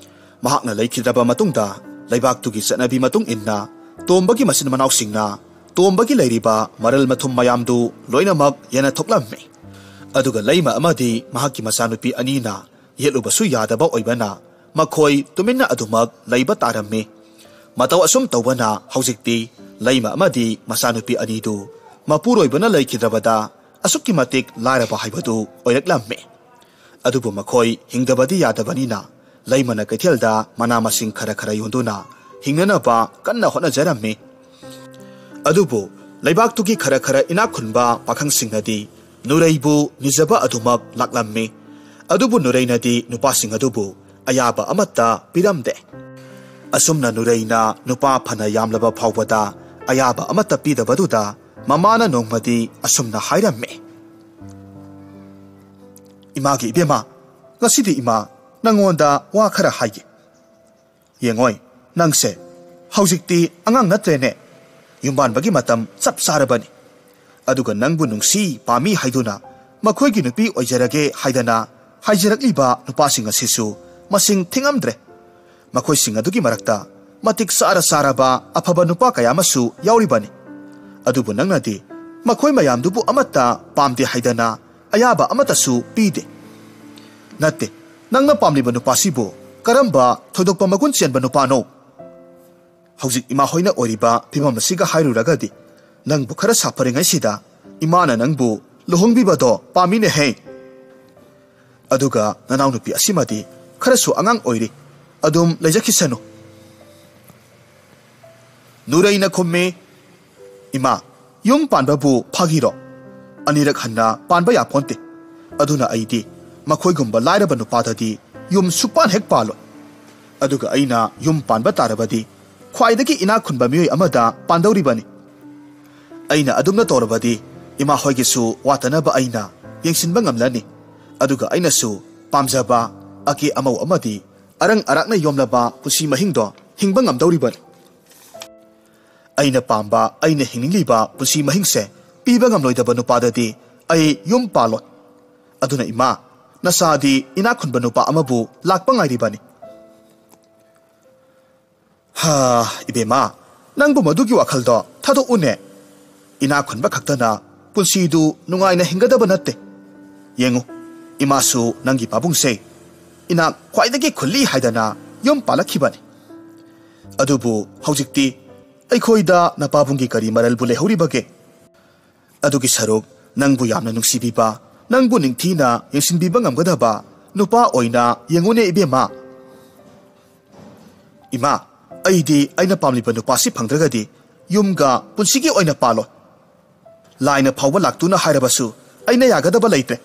ꯃꯍꯥꯛꯅ ꯂꯩꯈꯤꯗ꯭ꯔꯕ ꯃꯇꯨꯡꯗ, ꯂꯩꯕꯥꯛꯇꯨꯒꯤ ꯆꯠꯅꯕꯤ ꯃꯇꯨꯡ ꯏꯟꯅ ꯇꯣꯝꯕꯒꯤ ꯃꯆꯤꯟ ꯃꯅꯥꯎꯁꯤꯡꯅ ꯇꯣꯝꯕꯒꯤ ꯂꯩꯔꯤꯕ ꯃꯔꯜ ꯃꯊꯨꯝ ꯃꯌꯥꯝꯗꯨ ꯂꯣꯏꯅꯃꯛ ꯌꯦꯟꯅꯊꯣꯛꯂꯝꯃꯤ꯫ ꯑꯗꯨꯒ ꯂꯩꯃ ꯑꯃꯗꯤ ꯃꯍꯥꯛꯀꯤ ꯃꯆꯥꯅꯨꯄꯤ ꯑꯅꯤꯅ ꯌꯦꯠꯂꯨꯕꯁꯨ ꯌꯥꯗꯕ ꯑꯣꯏꯕꯅ, ꯃꯈꯣꯏ ꯇꯨꯃꯤꯟꯅ ꯑꯗꯨꯃꯛ ꯂꯩꯕ ꯇꯥꯔꯝꯃꯤ꯫ ꯃꯇꯧ ꯑꯁꯨꯝ ꯇꯧꯕꯅ ꯍꯧꯖꯤꯛꯇꯤ ꯂꯩꯃ ꯑꯃꯗꯤ ꯃꯆꯥꯅꯨꯄꯤ ꯑꯅꯤꯗꯨ ꯃꯄꯨꯔꯣꯏꯕꯅ ꯂꯩꯈꯤꯗ꯭ꯔꯕꯗ ꯑꯁꯨꯛꯀꯤ ꯃꯇꯤꯛ ꯂꯥꯏꯔꯕ ꯍꯥꯏꯕꯗꯨ ꯑꯣꯏꯔꯛꯂꯝꯃꯤ꯫ ꯑꯗꯨꯕꯨ ꯃꯈꯣꯏ ꯍꯤꯡꯗꯕꯗꯤ ꯌꯥꯗꯕꯅꯤꯅ, ꯂꯩꯃꯅ ꯀꯩꯊꯦꯜꯗ ꯃꯅꯥ ꯃꯁꯤꯡ ꯈꯔ ꯈꯔ ꯌꯣꯟꯗꯨꯅ ꯍꯤꯡꯅꯅꯕ ꯀꯟꯅ ꯍꯣꯠꯅꯖꯔꯝꯃꯤ꯫ ꯑꯗꯨꯕꯨ ꯂꯩꯕꯥꯛꯇꯨꯒꯤ ꯈꯔ ꯈꯔ ꯏꯅꯥꯛ ꯈꯨꯟꯕ ꯄꯥꯈꯪꯁꯤꯡꯅꯗꯤ ꯅꯨꯔꯩꯕꯨ ꯅꯤꯖꯕ ꯑꯗꯨꯃꯛ ꯂꯥꯛꯂꯝꯃꯤ꯫ ꯑꯗꯨꯕꯨ ꯅꯨꯔꯩꯅꯗꯤ ꯅꯨꯄꯥꯁꯤꯡ ꯑꯗꯨꯕꯨ ꯑꯌꯥꯕ ꯑꯃꯠꯇ ꯄꯤꯔꯝꯗꯦ꯫ ꯑꯁꯨꯝꯅ ꯅꯨꯔꯩꯅ ꯅꯨꯄꯥ ꯐꯅ ꯌꯥꯝꯂꯕ ꯐꯥꯎꯕꯗ ꯑꯌꯥꯕ ꯑꯃꯠꯇ ꯄꯤꯗꯕꯗꯨꯗ, ꯃꯃꯥꯅ ꯅꯣꯡꯃꯗꯤ ꯑꯁꯨꯝꯅ ꯍꯥꯏꯔꯝꯃꯤ, "ꯏꯃꯥꯒꯤ ꯏꯕꯦꯝꯃ, ꯉꯁꯤꯗꯤ ꯏꯃꯥ ꯅꯪꯉꯣꯟꯗ ꯋꯥ ꯈꯔ ꯍꯥꯏꯒꯦ꯫ ꯌꯦꯡꯉꯣꯏ, ꯅꯪꯁꯦ ꯍꯧꯖꯤꯛꯇꯤ ꯑꯉꯥꯡ ꯅꯠꯇ꯭ꯔꯦꯅꯦ꯫ ꯌꯨꯝꯕꯥꯟꯕꯒꯤ ꯃꯇꯝ ꯆꯞ ꯆꯥꯔꯕꯅꯤ꯫ ꯑꯗꯨꯒ ꯅꯪꯕꯨ ꯅꯨꯡꯁꯤ ꯄꯥꯝꯃꯤ ꯍꯥꯏꯗꯨꯅ ꯃꯈꯣꯏꯒꯤ ꯅꯨꯄꯤ ꯑꯣꯏꯖꯔꯒꯦ ꯍꯥꯏꯗꯅ ꯍꯥꯏꯖꯔꯛꯂꯤꯕ ꯅꯨꯄꯥꯁꯤꯡ ꯑꯁꯤꯁꯨ ꯃꯁꯤꯡ ꯊꯤꯉꯝꯗ꯭ꯔꯦ꯫ ꯃꯈꯣꯏꯁꯤꯡ ꯑꯗꯨꯒꯤ ꯃꯔꯛꯇ ꯃꯇꯤꯛ ꯆꯥꯔ ꯆꯥꯔꯕ ꯑꯐꯕ ꯅꯨꯄꯥ ꯀꯌꯥ ꯑꯃꯁꯨ ꯌꯥꯎꯔꯤꯕꯅꯤ꯫ ꯑꯗꯨꯕꯨ ꯅꯪꯅꯗꯤ ꯃꯈꯣꯏ ꯃꯌꯥꯝꯗꯨꯕꯨ ꯑꯃꯠꯇ ꯄꯥꯝꯗꯦ ꯍꯥꯏꯗꯅ ꯑꯌꯥꯕ ꯑꯃꯠꯇꯁꯨ ꯄꯤꯗꯦ꯫ ꯅꯠꯇꯦ, ꯅꯪꯅ ꯄꯥꯝꯂꯤꯕ ꯅꯨꯄꯥꯁꯤꯕꯨ ꯀꯔꯝꯕ ꯊꯣꯏꯗꯣꯛꯄ ꯃꯒꯨꯟ ꯆꯦꯟꯕ ꯅꯨꯄꯥꯅꯣ? ꯍꯧꯖꯤꯛ ꯏꯃꯥ ꯍꯣꯏꯅ ꯑꯣꯏꯔꯤꯕ ꯐꯤꯕꯝ ꯑꯁꯤꯒ ꯍꯥꯏꯔꯨꯔꯒꯗꯤ, ꯅꯪꯕꯨ ꯈꯔ ꯁꯥꯐꯔꯤꯉꯩꯁꯤꯗ ꯏꯃꯥꯅ ꯅꯪꯕꯨ ꯂꯨꯍꯣꯡꯕꯤꯕꯗꯣ ꯄꯥꯝꯃꯤꯅꯦꯍꯦ꯫ ꯑꯗꯨꯒ ꯅꯅꯥꯎꯅꯨꯄꯤ ꯑꯁꯤꯃꯗꯤ ꯈꯔꯁꯨ ꯑꯉꯥꯡ ꯑꯣꯏꯔꯤ, ꯑꯗꯨꯝ ꯂꯩꯖꯈꯤꯁꯅꯨ꯫" ꯅꯨꯔꯩꯅ ꯈꯨꯝꯃꯤ, "ꯏꯃꯥ, ꯌꯨꯝ ꯄꯥꯟꯕꯕꯨ ꯐꯥꯒꯤꯔꯣ? ꯑꯅꯤꯔꯛ ꯍꯟꯅ ꯄꯥꯟꯕ ꯌꯥꯄꯣꯟꯇꯦ꯫ ꯑꯗꯨꯅ ꯑꯩꯗꯤ ꯃꯈꯣꯏꯒꯨꯝꯕ ꯂꯥꯏꯔꯕ ꯅꯨꯄꯥꯗꯗꯤ ꯌꯨꯝ ꯁꯨꯛꯄꯥꯟ ꯍꯦꯛ ꯄꯥꯜꯂꯣꯏ꯫ ꯑꯗꯨꯒ ꯑꯩꯅ ꯌꯨꯝ ꯄꯥꯟꯕ ꯇꯥꯔꯕꯗꯤ ꯈ꯭ꯋꯥꯏꯗꯒꯤ ꯏꯅꯥꯛ ꯈꯨꯟꯕ ꯃꯤꯑꯣꯏ ꯑꯃꯗ ꯄꯥꯟꯗꯧꯔꯤꯕꯅꯤ꯫" ꯑꯩꯅ ꯑꯗꯨꯝꯅ ꯇꯧꯔꯕꯗꯤ ꯏꯃꯥ ꯍꯣꯏꯒꯤꯁꯨ ꯋꯥꯠꯇꯅꯕ ꯑꯩꯅ ꯌꯦꯡꯁꯤꯟꯕ ꯉꯝꯂꯅꯤ꯫ ꯑꯗꯨꯒ ꯑꯩꯅꯁꯨ ꯄꯥꯝꯖꯕ ꯑꯀꯦ ꯑꯃꯧ ꯑꯃꯗꯤ ꯑꯔꯪ ꯑꯔꯥꯛꯅ ꯌꯣꯝꯂꯕ ꯄꯨꯟꯁꯤ ꯃꯍꯤꯡꯗꯣ ꯍꯤꯡꯕ ꯉꯝꯗꯧꯔꯤꯕꯅꯤ꯫ ꯑꯩꯅ ꯄꯥꯝꯕ, ꯑꯩꯅ ꯍꯤꯡꯅꯤꯡꯂꯤꯕ ꯄꯨꯟꯁꯤ ꯃꯍꯤꯡꯁꯦ ꯄꯤꯕ ꯉꯝꯂꯣꯏꯗꯕ ꯅꯨꯄꯥꯗꯗꯤ ꯑꯩ ꯌꯨꯝ ꯄꯥꯜꯂꯣꯏ꯫ ꯑꯗꯨꯅ ꯏꯃꯥ, ꯅꯆꯥꯗꯤ ꯏꯅꯥꯛ ꯈꯨꯟꯕ ꯅꯨꯄꯥ ꯑꯃꯕꯨ ꯂꯥꯛꯄ ꯉꯥꯏꯔꯤꯕꯅꯤ꯫ ꯍꯥ, ꯏꯕꯦꯝꯃ, ꯅꯪꯕꯨ ꯃꯗꯨꯒꯤ ꯋꯥꯈꯜꯗꯣ ꯊꯥꯗꯣꯛꯎꯅꯦ꯫ ꯏꯅꯥꯛ ꯈꯨꯟꯕ ꯈꯛꯇꯅ ꯄꯨꯟꯁꯤꯗꯨ ꯅꯨꯡꯉꯥꯏꯅ ꯍꯤꯡꯒꯗꯕ ꯅꯠꯇꯦ꯫ ꯌꯦꯡꯉꯨ, ꯏꯃꯥꯁꯨ ꯅꯪꯒꯤ ꯄꯥꯕꯨꯡꯁꯦ ꯏꯅꯥꯛ ꯈ꯭ꯋꯥꯏꯗꯒꯤ ꯈꯨꯜꯂꯤ ꯍꯥꯏꯗꯅ ꯌꯨꯝ ꯄꯥꯜꯂꯛꯈꯤꯕꯅꯤ꯫ ꯑꯗꯨꯕꯨ ꯍꯧꯖꯤꯛꯇꯤ ꯑꯩꯈꯣꯏꯗ ꯅꯄꯥꯕꯨꯡꯒꯤ ꯀꯔꯤ ꯃꯔꯜꯕꯨ ꯂꯩꯍꯧꯔꯤꯕꯒꯦ? ꯑꯗꯨꯒꯤ ꯁꯔꯨꯛ ꯅꯪꯕꯨ ꯌꯥꯝꯅ ꯅꯨꯡꯁꯤꯕꯤꯕ, ꯅꯪꯕꯨ ꯅꯤꯡꯊꯤꯅ ꯌꯦꯡꯁꯤꯟꯕꯤꯕ ꯉꯝꯒꯗꯕ ꯅꯨꯄꯥ ꯑꯣꯏꯅ ꯌꯦꯡꯉꯨꯅꯦ ꯏꯕꯦꯝꯃ꯫ ꯏꯃꯥ, ꯑꯩꯗꯤ ꯑꯩꯅ ꯄꯥꯝꯂꯤꯕ ꯅꯨꯄꯥꯁꯤ ꯐꯪꯗ꯭ꯔꯒꯗꯤ ꯌꯨꯝꯒ ꯄꯨꯟꯁꯤꯒꯤ ꯑꯣꯏꯅ ꯄꯥꯜꯂꯣꯏ꯫ ꯂꯥꯏꯅ ꯐꯥꯎꯕ ꯂꯥꯛꯇꯨꯅ ꯍꯥꯏꯔꯕꯁꯨ ꯑꯩꯅ ꯌꯥꯒꯗꯕ ꯂꯩꯇ꯭ꯔꯦ꯫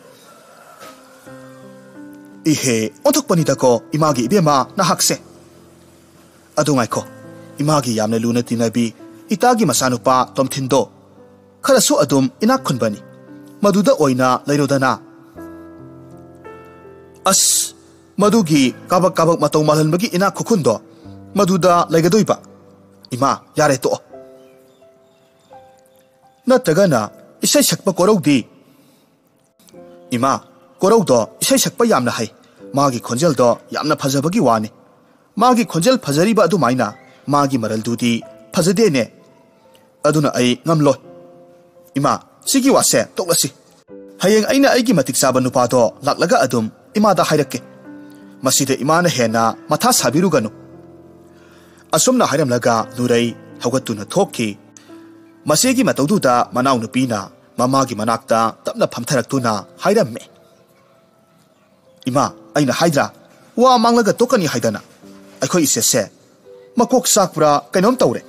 ꯏꯍꯦ, ꯑꯣꯟꯊꯣꯛꯄꯅꯤꯗꯀꯣ ꯏꯃꯥꯒꯤ ꯏꯕꯦꯝꯃ ꯅꯍꯥꯛꯁꯦ꯫ ꯑꯗꯨ ꯉꯥꯏꯈꯣ, ꯏꯃꯥꯒꯤ ꯌꯥꯝꯅ ꯂꯨꯅ ꯇꯤꯟꯅꯕꯤ ꯏꯇꯥꯒꯤ ꯃꯆꯥꯅꯨꯄꯥ ꯇꯣꯝꯊꯤꯟꯗꯣ ꯈꯔꯁꯨ ꯑꯗꯨꯝ ꯏꯅꯥꯛ ꯈꯨꯟꯕꯅꯤ꯫ ꯃꯗꯨꯗ ꯑꯣꯏꯅ ꯂꯩꯔꯣꯗꯅ꯫ ꯑꯁ, ꯃꯗꯨꯒꯤ ꯀꯥꯕꯛ ꯀꯥꯕꯛ ꯃꯇꯧ ꯃꯥꯜꯍꯟꯕꯒꯤ ꯏꯅꯥꯛ ꯈꯨꯈꯨꯟꯗꯣ ꯃꯗꯨꯗ ꯂꯩꯒꯗꯣꯏꯕ? ꯏꯃꯥ, ꯌꯥꯔꯦ, ꯇꯣꯛꯑꯣ꯫ ꯅꯠꯇ꯭ꯔꯒꯅ ꯏꯁꯩ ꯁꯛꯄ ꯀꯣꯔꯧꯗꯤ? ꯏꯃꯥ, ꯀꯣꯔꯧꯗꯣ ꯏꯁꯩ ꯁꯛꯄ ꯌꯥꯝꯅ ꯍꯩ꯫ ꯃꯥꯒꯤ ꯈꯣꯟꯖꯦꯜꯗꯣ ꯌꯥꯝꯅ ꯐꯖꯕꯒꯤ ꯋꯥꯅꯤ꯫ ꯃꯥꯒꯤ ꯈꯣꯟꯖꯦꯜ ꯐꯖꯔꯤꯕ ꯑꯗꯨꯃꯥꯏꯅ ꯃꯥꯒꯤ ꯃꯔꯜꯗꯨꯗꯤ ꯐꯖꯗꯦꯅꯦ꯫ ꯑꯗꯨꯅ ꯑꯩ ꯉꯝꯂꯣꯏ꯫ ꯏꯃꯥ, ꯁꯤꯒꯤ ꯋꯥꯁꯦ ꯇꯣꯛꯂꯁꯤ꯫ ꯍꯌꯦꯡ ꯑꯩꯅ ꯑꯩꯒꯤ ꯃꯇꯤꯛ ꯆꯥꯕ ꯅꯨꯄꯥꯗꯣ ꯂꯥꯛꯂꯒ ꯑꯗꯨꯝ ꯏꯃꯥꯗ ꯍꯥꯏꯔꯛꯀꯦ꯫ ꯃꯁꯤꯗ ꯏꯃꯥꯅ ꯍꯦꯟꯅ ꯃꯊꯥ ꯁꯥꯕꯤꯔꯨꯒꯅꯨ꯫ ꯑꯁꯨꯝꯅ ꯍꯥꯏꯔꯝꯂꯒ ꯅꯨꯔꯩ ꯍꯧꯒꯠꯇꯨꯅ ꯊꯣꯛꯈꯤ꯫ ꯃꯆꯦꯒꯤ ꯃꯇꯧꯗꯨꯗ ꯃꯅꯥꯎꯅꯨꯄꯤꯅ ꯃꯃꯥꯒꯤ ꯃꯅꯥꯛꯇ ꯇꯞꯅ ꯐꯝꯊꯔꯛꯇꯨꯅ ꯍꯥꯏꯔꯝꯃꯤ꯫ ꯏꯃꯥ, ꯑꯩꯅ ꯍꯥꯏꯗ꯭ꯔꯥ, ꯋꯥ ꯃꯥꯡꯂꯒ ꯇꯣꯛꯀꯅꯤ ꯍꯥꯏꯗꯅ꯫ ꯑꯩꯈꯣꯏ ꯏꯆꯦꯁꯦ ꯃꯀꯣꯛ ꯆꯥꯛꯄ꯭ꯔꯥ ꯀꯩꯅꯣꯝ ꯇꯧꯔꯦ꯫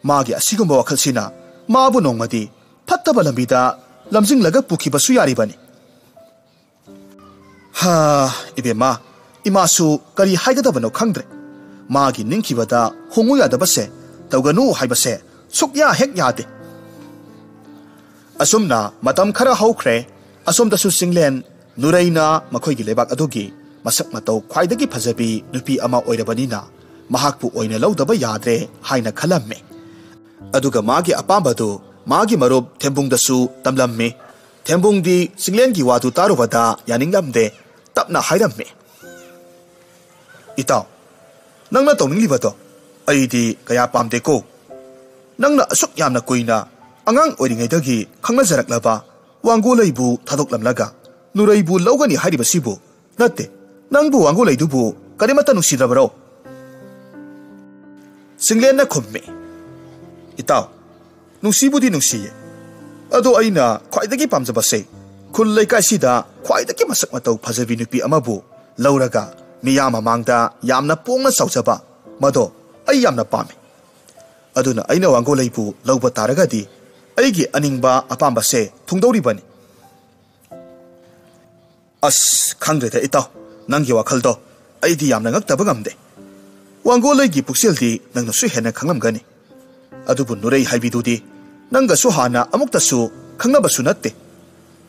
ꯃꯥꯒꯤ ꯑꯁꯤꯒꯨꯝꯕ ꯋꯥꯈꯜꯁꯤꯅ ꯃꯥꯕꯨ ꯅꯣꯡꯃꯗꯤ ꯐꯠꯇꯕ ꯂꯝꯕꯤꯗ ꯂꯝꯖꯤꯡꯂꯒ ꯄꯨꯈꯤꯕꯁꯨ ꯌꯥꯔꯤꯕꯅꯤ꯫ ꯍꯥ, ꯏꯕꯦꯝꯃ, ꯏꯃꯥꯁꯨ ꯀꯔꯤ ꯍꯥꯏꯒꯗꯕꯅꯣ ꯈꯪꯗ꯭ꯔꯦ꯫ ꯃꯥꯒꯤ ꯅꯤꯡꯈꯤꯕꯗ ꯍꯣꯡꯉꯨ ꯌꯥꯗꯕꯁꯦ, ꯇꯧꯒꯅꯨ ꯍꯥꯏꯕꯁꯦ ꯁꯨꯛꯌꯥ ꯍꯦꯛ ꯌꯥꯗꯦ꯫ ꯑꯁꯨꯝꯅ ꯃꯇꯝ ꯈꯔ ꯍꯧꯈ꯭ꯔꯦ꯫ ꯑꯁꯣꯝꯗꯁꯨ ꯆꯤꯡꯂꯦꯟ ꯅꯨꯔꯩꯅ ꯃꯈꯣꯏꯒꯤ ꯂꯩꯕꯥꯛ ꯑꯗꯨꯒꯤ ꯃꯁꯛ ꯃꯇꯧ ꯈ꯭ꯋꯥꯏꯗꯒꯤ ꯐꯖꯕꯤ ꯅꯨꯄꯤ ꯑꯃ ꯑꯣꯏꯔꯕꯅꯤꯅ ꯃꯍꯥꯛꯄꯨ ꯑꯣꯏꯅ ꯂꯧꯗꯕ ꯌꯥꯗ꯭ꯔꯦ ꯍꯥꯏꯅ ꯈꯜꯂꯝꯃꯤ꯫ ꯑꯗꯨꯒ ꯃꯥꯒꯤ ꯑꯄꯥꯝꯕꯗꯨ ꯃꯥꯒꯤ ꯃꯔꯨꯞ ꯊꯦꯝꯕꯨꯡꯗꯁꯨ ꯇꯝꯂꯝꯃꯤ꯫ ꯊꯦꯝꯕꯨꯡꯗꯤ ꯆꯤꯡꯂꯦꯟꯒꯤ ꯋꯥꯗꯨ ꯇꯥꯔꯨꯕꯗ ꯌꯥꯅꯤꯡꯂꯝꯗꯦ꯫ ꯇꯞꯅ ꯍꯥꯏꯔꯝꯃꯤ, "ꯏꯇꯥꯎ, ꯅꯪꯅ ꯇꯧꯅꯤꯡꯂꯤꯕꯗꯣ ꯑꯩꯗꯤ ꯀꯌꯥ ꯄꯥꯝꯗꯦꯀꯣ꯫ ꯅꯪꯅ ꯑꯁꯨꯛ ꯌꯥꯝꯅ ꯀꯨꯏꯅ ꯑꯉꯥꯡ ꯑꯣꯏꯔꯤꯉꯩꯗꯒꯤ ꯈꯪꯅꯖꯔꯛꯂꯕ ꯋꯥꯡꯒꯣꯂꯩꯕꯨ ꯊꯥꯗꯣꯛꯂꯝꯂꯒ ꯅꯨꯔꯩꯕꯨ ꯂꯧꯒꯅꯤ ꯍꯥꯏꯔꯤꯕꯁꯤꯕꯨ? ꯅꯠꯇꯦ, ꯅꯪꯕꯨ ꯋꯥꯡꯒꯣꯂꯩꯗꯨꯕꯨ ꯀꯔꯤꯃꯠꯇ ꯅꯨꯡꯁꯤꯗ꯭ꯔꯕꯔꯣ?" ꯆꯤꯡꯂꯦꯟꯅ ꯈꯨꯝꯃꯤ, "ꯏꯇꯥꯎ, ꯅꯨꯡꯁꯤꯕꯨꯗꯤ ꯅꯨꯡꯁꯤꯌꯦ, ꯑꯗꯣ ꯑꯩꯅ ꯈ꯭ꯋꯥꯏꯗꯒꯤ ꯄꯥꯝꯖꯕꯁꯦ ꯈꯨꯜ ꯂꯩꯀꯥꯏꯁꯤꯗ ꯈ꯭ꯋꯥꯏꯗꯒꯤ ꯃꯁꯛ ꯃꯇꯧ ꯐꯖꯕꯤ ꯅꯨꯄꯤ ꯑꯃꯕꯨ ꯂꯧꯔꯒ ꯃꯤꯌꯥꯝ ꯃꯃꯥꯡꯗ ꯌꯥꯝꯅ ꯄꯣꯡꯅ ꯆꯥꯎꯖꯕ, ꯃꯗꯣ ꯑꯩ ꯌꯥꯝꯅ ꯄꯥꯝꯃꯤ꯫ ꯑꯗꯨꯅ ꯑꯩꯅ ꯋꯥꯡꯒꯣꯂꯩꯕꯨ ꯂꯧꯕ ꯇꯥꯔꯒꯗꯤ ꯑꯩꯒꯤ ꯑꯅꯤꯡꯕ ꯑꯄꯥꯝꯕꯁꯦ ꯊꯨꯡꯗꯧꯔꯤꯕꯅꯤ꯫" "ꯑꯁ, ꯈꯪꯗ꯭ꯔꯦꯗ ꯏꯇꯥꯎ, ꯅꯪꯒꯤ ꯋꯥꯈꯜꯗꯣ ꯑꯩꯗꯤ ꯌꯥꯝꯅ ꯉꯛꯇꯕ ꯉꯝꯗꯦ꯫ ꯋꯥꯡꯒꯣꯂꯩꯒꯤ ꯄꯨꯛꯆꯦꯜꯗꯤ ꯅꯪꯅꯁꯨ ꯍꯦꯟꯅ ꯈꯪꯂꯝꯒꯅꯤ꯫ ꯑꯗꯨꯕꯨ ꯅꯨꯔꯩ ꯍꯥꯏꯕꯤꯗꯨꯗꯤ ꯅꯪꯒꯁꯨ ꯍꯥꯟꯅ ꯑꯃꯨꯛꯇꯁꯨ ꯈꯪꯅꯕꯁꯨ ꯅꯠꯇꯦ꯫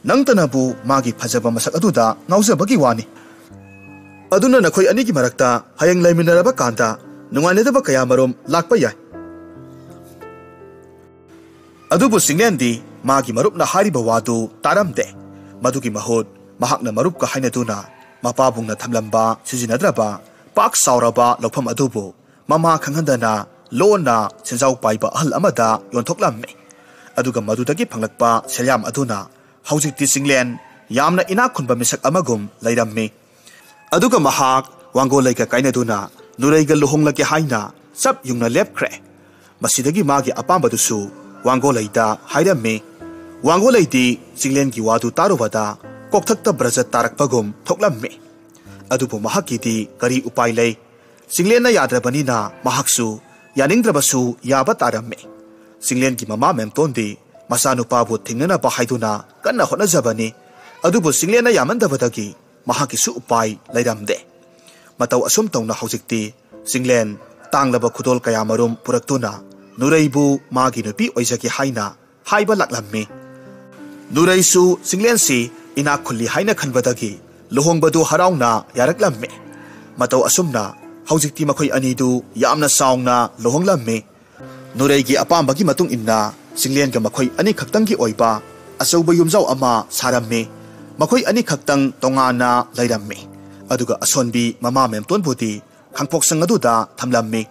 ꯅꯪꯇꯅꯕꯨ ꯃꯥꯒꯤ ꯐꯖꯕ ꯃꯁꯛ ꯑꯗꯨꯗ ꯉꯥꯎꯖꯕꯒꯤ ꯋꯥꯅꯤ꯫ ꯑꯗꯨꯅ ꯅꯈꯣꯏ ꯑꯅꯤꯒꯤ ꯃꯔꯛꯇ ꯍꯌꯦꯡ ꯂꯩꯃꯤꯟꯅꯔꯕ ꯀꯥꯟꯗ ꯅꯨꯡꯉꯥꯏꯅꯗꯕ ꯀꯌꯥ ꯃꯔꯨꯝ ꯂꯥꯛꯄ ꯌꯥꯏ꯫" ꯑꯗꯨꯕꯨ ꯆꯤꯡꯂꯦꯟꯗꯤ ꯃꯥꯒꯤ ꯃꯔꯨꯞꯅ ꯍꯥꯏꯔꯤꯕ ꯋꯥꯗꯨ ꯇꯥꯔꯝꯗꯦ꯫ ꯃꯗꯨꯒꯤ ꯃꯍꯨꯠ ꯃꯍꯥꯛꯅ ꯃꯔꯨꯞꯀ ꯍꯥꯏꯅꯗꯨꯅ ꯃꯄꯥꯕꯨꯡꯅ ꯊꯝꯂꯝꯕ ꯁꯤꯖꯤꯟꯅꯗ꯭ꯔꯕ ꯄꯥꯛ ꯆꯥꯎꯔꯕ ꯂꯧꯐꯝ ꯑꯗꯨꯕꯨ ꯃꯃꯥ ꯈꯪꯍꯟꯗꯅ ꯂꯣꯟꯅ ꯁꯦꯟꯖꯥꯎ ꯄꯥꯏꯕ ꯑꯍꯜ ꯑꯃꯗ ꯌꯣꯟꯊꯣꯛꯂꯝꯃꯤ꯫ ꯑꯗꯨꯒ ꯃꯗꯨꯗꯒꯤ ꯐꯪꯂꯛꯄ ꯁꯦꯜꯌꯥꯝ ꯑꯗꯨꯅ ꯍꯧꯖꯤꯛꯇꯤ ꯆꯤꯡꯂꯦꯟ ꯌꯥꯝꯅ ꯏꯅꯥꯛ ꯈꯨꯟꯕ ꯃꯤꯁꯛ ꯑꯃꯒꯨꯝ ꯂꯩꯔꯝꯃꯤ꯫ ꯑꯗꯨꯒ ꯃꯍꯥꯛ ꯋꯥꯡꯒꯣꯂꯩꯒ ꯀꯥꯏꯅꯗꯨꯅ ꯅꯨꯔꯩꯒ ꯂꯨꯍꯣꯡꯂꯒꯦ ꯍꯥꯏꯅ ꯆꯞ ꯌꯨꯡꯅ ꯂꯦꯞꯈ꯭ꯔꯦ꯫ ꯃꯁꯤꯗꯒꯤ ꯃꯥꯒꯤ ꯑꯄꯥꯝꯕꯗꯨꯁꯨ ꯋꯥꯡꯒꯣꯂꯩꯗ ꯍꯥꯏꯔꯝꯃꯤ꯫ ꯋꯥꯡꯒꯣꯂꯩꯗꯤ ꯆꯤꯡꯂꯦꯟꯒꯤ ꯋꯥꯗꯨ ꯇꯥꯔꯨꯕꯗ ꯀꯣꯛꯊꯛꯇ ꯕ꯭ꯔꯖ ꯇꯥꯔꯛꯄꯒꯨꯝ ꯊꯣꯛꯂꯝꯃꯤ꯫ ꯑꯗꯨꯕꯨ ꯃꯍꯥꯛꯀꯤꯗꯤ ꯀꯔꯤ ꯎꯄꯥꯏ ꯂꯩ? ꯆꯤꯡꯂꯦꯟꯅ ꯌꯥꯗ꯭ꯔꯕꯅꯤꯅ ꯃꯍꯥꯛꯁꯨ ꯌꯥꯅꯤꯡꯗ꯭ꯔꯕꯁꯨ ꯌꯥꯕ ꯇꯥꯔꯝꯃꯤ꯫ ꯆꯤꯡꯂꯦꯟꯒꯤ ꯃꯃꯥ ꯃꯦꯝꯇꯣꯟꯗꯤ ꯃꯆꯥꯅꯨꯄꯥꯕꯨ ꯊꯤꯡꯅꯅꯕ ꯍꯥꯏꯗꯨꯅ ꯀꯟꯅ ꯍꯣꯠꯅꯖꯕꯅꯤ꯫ ꯑꯗꯨꯕꯨ ꯆꯤꯡꯂꯦꯟꯅ ꯌꯥꯃꯟꯗꯕꯗꯒꯤ ꯃꯍꯥꯛꯀꯤꯁꯨ ꯎꯄꯥꯏ ꯂꯩꯔꯝꯗꯦ꯫ ꯃꯇꯧ ꯑꯁꯨꯝ ꯇꯧꯅ ꯍꯧꯖꯤꯛꯇꯤ ꯆꯤꯡꯂꯦꯟ ꯇꯥꯡꯂꯕ ꯈꯨꯗꯣꯜ ꯀꯌꯥ ꯃꯔꯨꯝ ꯄꯨꯔꯛꯇꯨꯅ ꯅꯨꯔꯩꯕꯨ ꯃꯥꯒꯤ ꯅꯨꯄꯤ ꯑꯣꯏꯖꯒꯦ ꯍꯥꯏꯅ ꯍꯥꯏꯕ ꯂꯥꯛꯂꯝꯃꯤ꯫ ꯅꯨꯔꯩꯁꯨ ꯆꯤꯡꯂꯦꯟꯁꯤ ꯏꯅꯥꯛ ꯈꯨꯜꯂꯤ ꯍꯥꯏꯅ ꯈꯟꯕꯗꯒꯤ ꯂꯨꯍꯣꯡꯕꯗꯨ ꯍꯔꯥꯎꯅ ꯌꯥꯔꯛꯂꯝꯃꯤ꯫ ꯃꯇꯧ ꯑꯁꯨꯝꯅ ꯍꯧꯖꯤꯛꯇꯤ ꯃꯈꯣꯏ ꯑꯅꯤꯗꯨ ꯌꯥꯝꯅ ꯆꯥꯎꯅ ꯂꯨꯍꯣꯡꯂꯝꯃꯤ꯫ ꯅꯨꯔꯩꯒꯤ ꯑꯄꯥꯝꯕꯒꯤ ꯃꯇꯨꯡ ꯏꯟꯅ ꯆꯤꯡꯂꯦꯟꯒ ꯃꯈꯣꯏ ꯑꯅꯤꯈꯛꯇꯪꯒꯤ ꯑꯣꯏꯕ ꯑꯆꯧꯕ ꯌꯨꯝꯖꯥꯎ ꯑꯃ ꯁꯥꯔꯝꯃꯤ꯫ ꯃꯈꯣꯏ ꯑꯅꯤꯈꯛꯇꯪ ꯇꯣꯉꯥꯟꯅ ꯂꯩꯔꯝꯃꯤ꯫ ꯑꯗꯨꯒ ꯑꯁꯣꯟꯕꯤ ꯃꯃꯥ ꯃꯦꯝꯇꯣꯟꯕꯨꯗꯤ ꯈꯥꯡꯄꯣꯛꯁꯪ ꯑꯗꯨꯗ ꯊꯝꯂꯝꯃꯤ꯫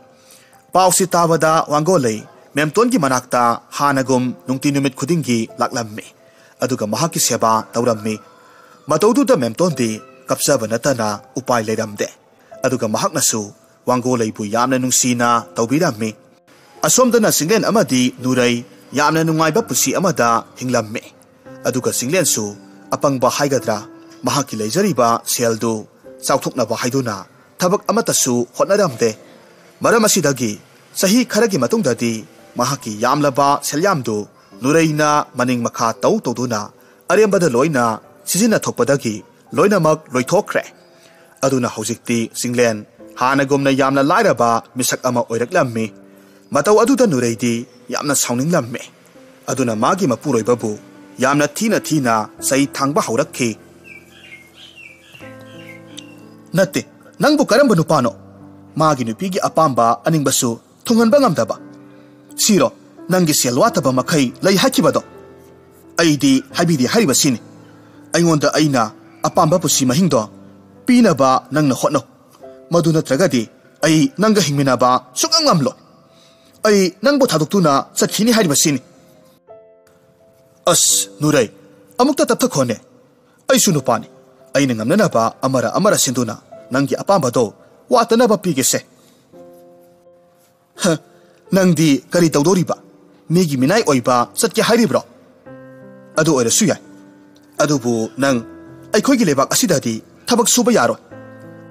ꯄꯥꯎꯁꯤ ꯇꯥꯕꯗ ꯋꯥꯡꯒꯣꯂꯩ ꯃꯦꯝꯇꯣꯟꯒꯤ ꯃꯅꯥꯛꯇ ꯍꯥꯟꯅꯒꯨꯝ ꯅꯨꯡꯇꯤ ꯅꯨꯃꯤꯠ ꯈꯨꯗꯤꯡꯒꯤ ꯂꯥꯛꯂꯝꯃꯤ꯫ ꯑꯗꯨꯒ ꯃꯍꯥꯛꯀꯤ ꯁꯦꯕꯥ ꯇꯧꯔꯝꯃꯤ꯫ ꯃꯇꯧꯗꯨꯗ ꯃꯦꯝꯇꯣꯟꯗꯤ ꯀꯞꯆꯕ ꯅꯠꯇꯅ ꯎꯄꯥꯏ ꯂꯩꯔꯝꯗꯦ꯫ ꯑꯗꯨꯒ ꯃꯍꯥꯛꯅꯁꯨ ꯋꯥꯡꯒꯣꯂꯩꯕꯨ ꯌꯥꯝꯅ ꯅꯨꯡꯁꯤꯅ ꯇꯧꯕꯤꯔꯝꯃꯤ꯫ ꯑꯁꯣꯝꯗꯅ ꯆꯤꯡꯂꯦꯟ ꯑꯃꯗꯤ ꯅꯨꯔꯩ ꯌꯥꯝꯅ ꯅꯨꯡꯉꯥꯏꯕ ꯄꯨꯟꯁꯤ ꯑꯃꯗ ꯍꯤꯡꯂꯝꯃꯤ꯫ ꯑꯗꯨꯒ ꯆꯤꯡꯂꯦꯟꯁꯨ ꯑꯄꯪꯕ ꯍꯥꯏꯒꯗ꯭ꯔꯥ, ꯃꯍꯥꯛꯀꯤ ꯂꯩꯖꯔꯤꯕ ꯁꯦꯜꯗꯨ ꯆꯥꯎꯊꯣꯛꯅꯕ ꯍꯥꯏꯗꯨꯅ ꯊꯕꯛ ꯑꯃꯠꯇꯁꯨ ꯍꯣꯠꯅꯔꯝꯗꯦ꯫ ꯃꯔꯝ ꯑꯁꯤꯗꯒꯤ ꯆꯍꯤ ꯈꯔꯒꯤ ꯃꯇꯨꯡꯗꯗꯤ ꯃꯍꯥꯛꯀꯤ ꯌꯥꯝꯂꯕ ꯁꯦꯜꯌꯥꯝꯗꯨ ꯅꯨꯔꯩꯅ ꯃꯅꯤꯡ ꯃꯈꯥ ꯇꯧ ꯇꯧꯗꯨꯅ ꯑꯔꯦꯝꯕꯗ ꯂꯣꯏꯅ ꯁꯤꯖꯤꯟꯅꯊꯣꯛꯄꯗꯒꯤ ꯂꯣꯏꯅꯃꯛ ꯂꯣꯏꯊꯣꯛꯈ꯭ꯔꯦ꯫ ꯑꯗꯨꯅ ꯍꯧꯖꯤꯛꯇꯤ ꯆꯤꯡꯂꯦꯟ ꯍꯥꯟꯅꯒꯨꯝꯅ ꯌꯥꯝꯅ ꯂꯥꯏꯔꯕ ꯃꯤꯁꯛ ꯑꯃ ꯑꯣꯏꯔꯛꯂꯝꯃꯤ꯫ ꯃꯇꯧ ꯑꯗꯨꯗ ꯅꯨꯔꯩꯗꯤ ꯌꯥꯝꯅ ꯁꯥꯎꯅꯤꯡꯂꯝꯃꯤ꯫ ꯑꯗꯨꯅ ꯃꯥꯒꯤ ꯃꯄꯨꯔꯣꯏꯕꯕꯨ ꯌꯥꯝꯅ ꯊꯤꯅ ꯊꯤꯅ ꯆꯩ ꯊꯥꯡꯕ ꯍꯧꯔꯛꯈꯤ꯫ "ꯅꯠꯇꯦ, ꯅꯪꯕꯨ ꯀꯔꯝꯕ ꯅꯨꯄꯥꯅꯣ? ꯃꯥꯒꯤ ꯅꯨꯄꯤꯒꯤ ꯑꯄꯥꯝꯕ ꯑꯅꯤꯡꯕꯁꯨ ꯊꯨꯡꯍꯟꯕ ꯉꯝꯗꯕ꯫ ꯁꯤꯔꯣ, ꯅꯪꯒꯤ ꯁꯦꯜ ꯋꯥꯠꯇꯕ ꯃꯈꯩ ꯂꯩ ꯍꯥꯏꯈꯤꯕꯗꯣ? ꯑꯩꯗꯤ ꯍꯥꯏꯕꯤꯗꯦ ꯍꯥꯏꯔꯤꯕꯁꯤꯅꯤ꯫ ꯑꯩꯉꯣꯟꯗ ꯑꯩꯅ ꯑꯄꯥꯝꯕ ꯄꯨꯟꯁꯤ ꯃꯍꯤꯡꯗꯣ ꯄꯤꯅꯕ ꯅꯪꯅ ꯍꯣꯠꯅꯧ꯫ ꯃꯗꯨ ꯅꯠꯇ꯭ꯔꯒꯗꯤ ꯑꯩ ꯅꯪꯒ ꯍꯤꯡꯃꯤꯟꯅꯕ ꯁꯨꯡꯉꯝ ꯉꯝꯂꯣꯏ꯫ ꯑꯩ ꯅꯪꯕꯨ ꯊꯥꯗꯣꯛꯇꯨꯅ ꯆꯠꯈꯤꯅꯤ ꯍꯥꯏꯔꯤꯕꯁꯤꯅꯤ꯫" "ꯑꯁ, ꯅꯨꯔꯩ, ꯑꯃꯨꯛꯇ ꯇꯞꯊꯈꯣꯅꯦ꯫ ꯑꯩꯁꯨ ꯅꯨꯄꯥꯅꯤ꯫ ꯑꯩꯅ ꯉꯝꯅꯅꯕ ꯑꯃꯔ ꯑꯃꯔ ꯁꯤꯟꯗꯨꯅ ꯅꯪꯒꯤ ꯑꯄꯥꯝꯕꯗꯣ ꯋꯥꯠꯇꯅꯕ ꯄꯤꯒꯦꯁꯦ꯫" "ꯍ, ꯅꯪꯗꯤ ꯀꯔꯤ ꯇꯧꯗꯧꯔꯤꯕ? ꯃꯤꯒꯤ ꯃꯤꯅꯥꯏ ꯑꯣꯏꯕ ꯆꯠꯀꯦ ꯍꯥꯏꯔꯤꯕ꯭ꯔꯣ? ꯑꯗꯨ ꯑꯣꯏꯔꯁꯨ ꯌꯥꯏ꯫ ꯑꯗꯨꯕꯨ ꯅꯪ ꯑꯩꯈꯣꯏꯒꯤ ꯂꯩꯕꯥꯛ ꯑꯁꯤꯗꯗꯤ ꯊꯕꯛ ꯁꯨꯕ ꯌꯥꯔꯣꯏ꯫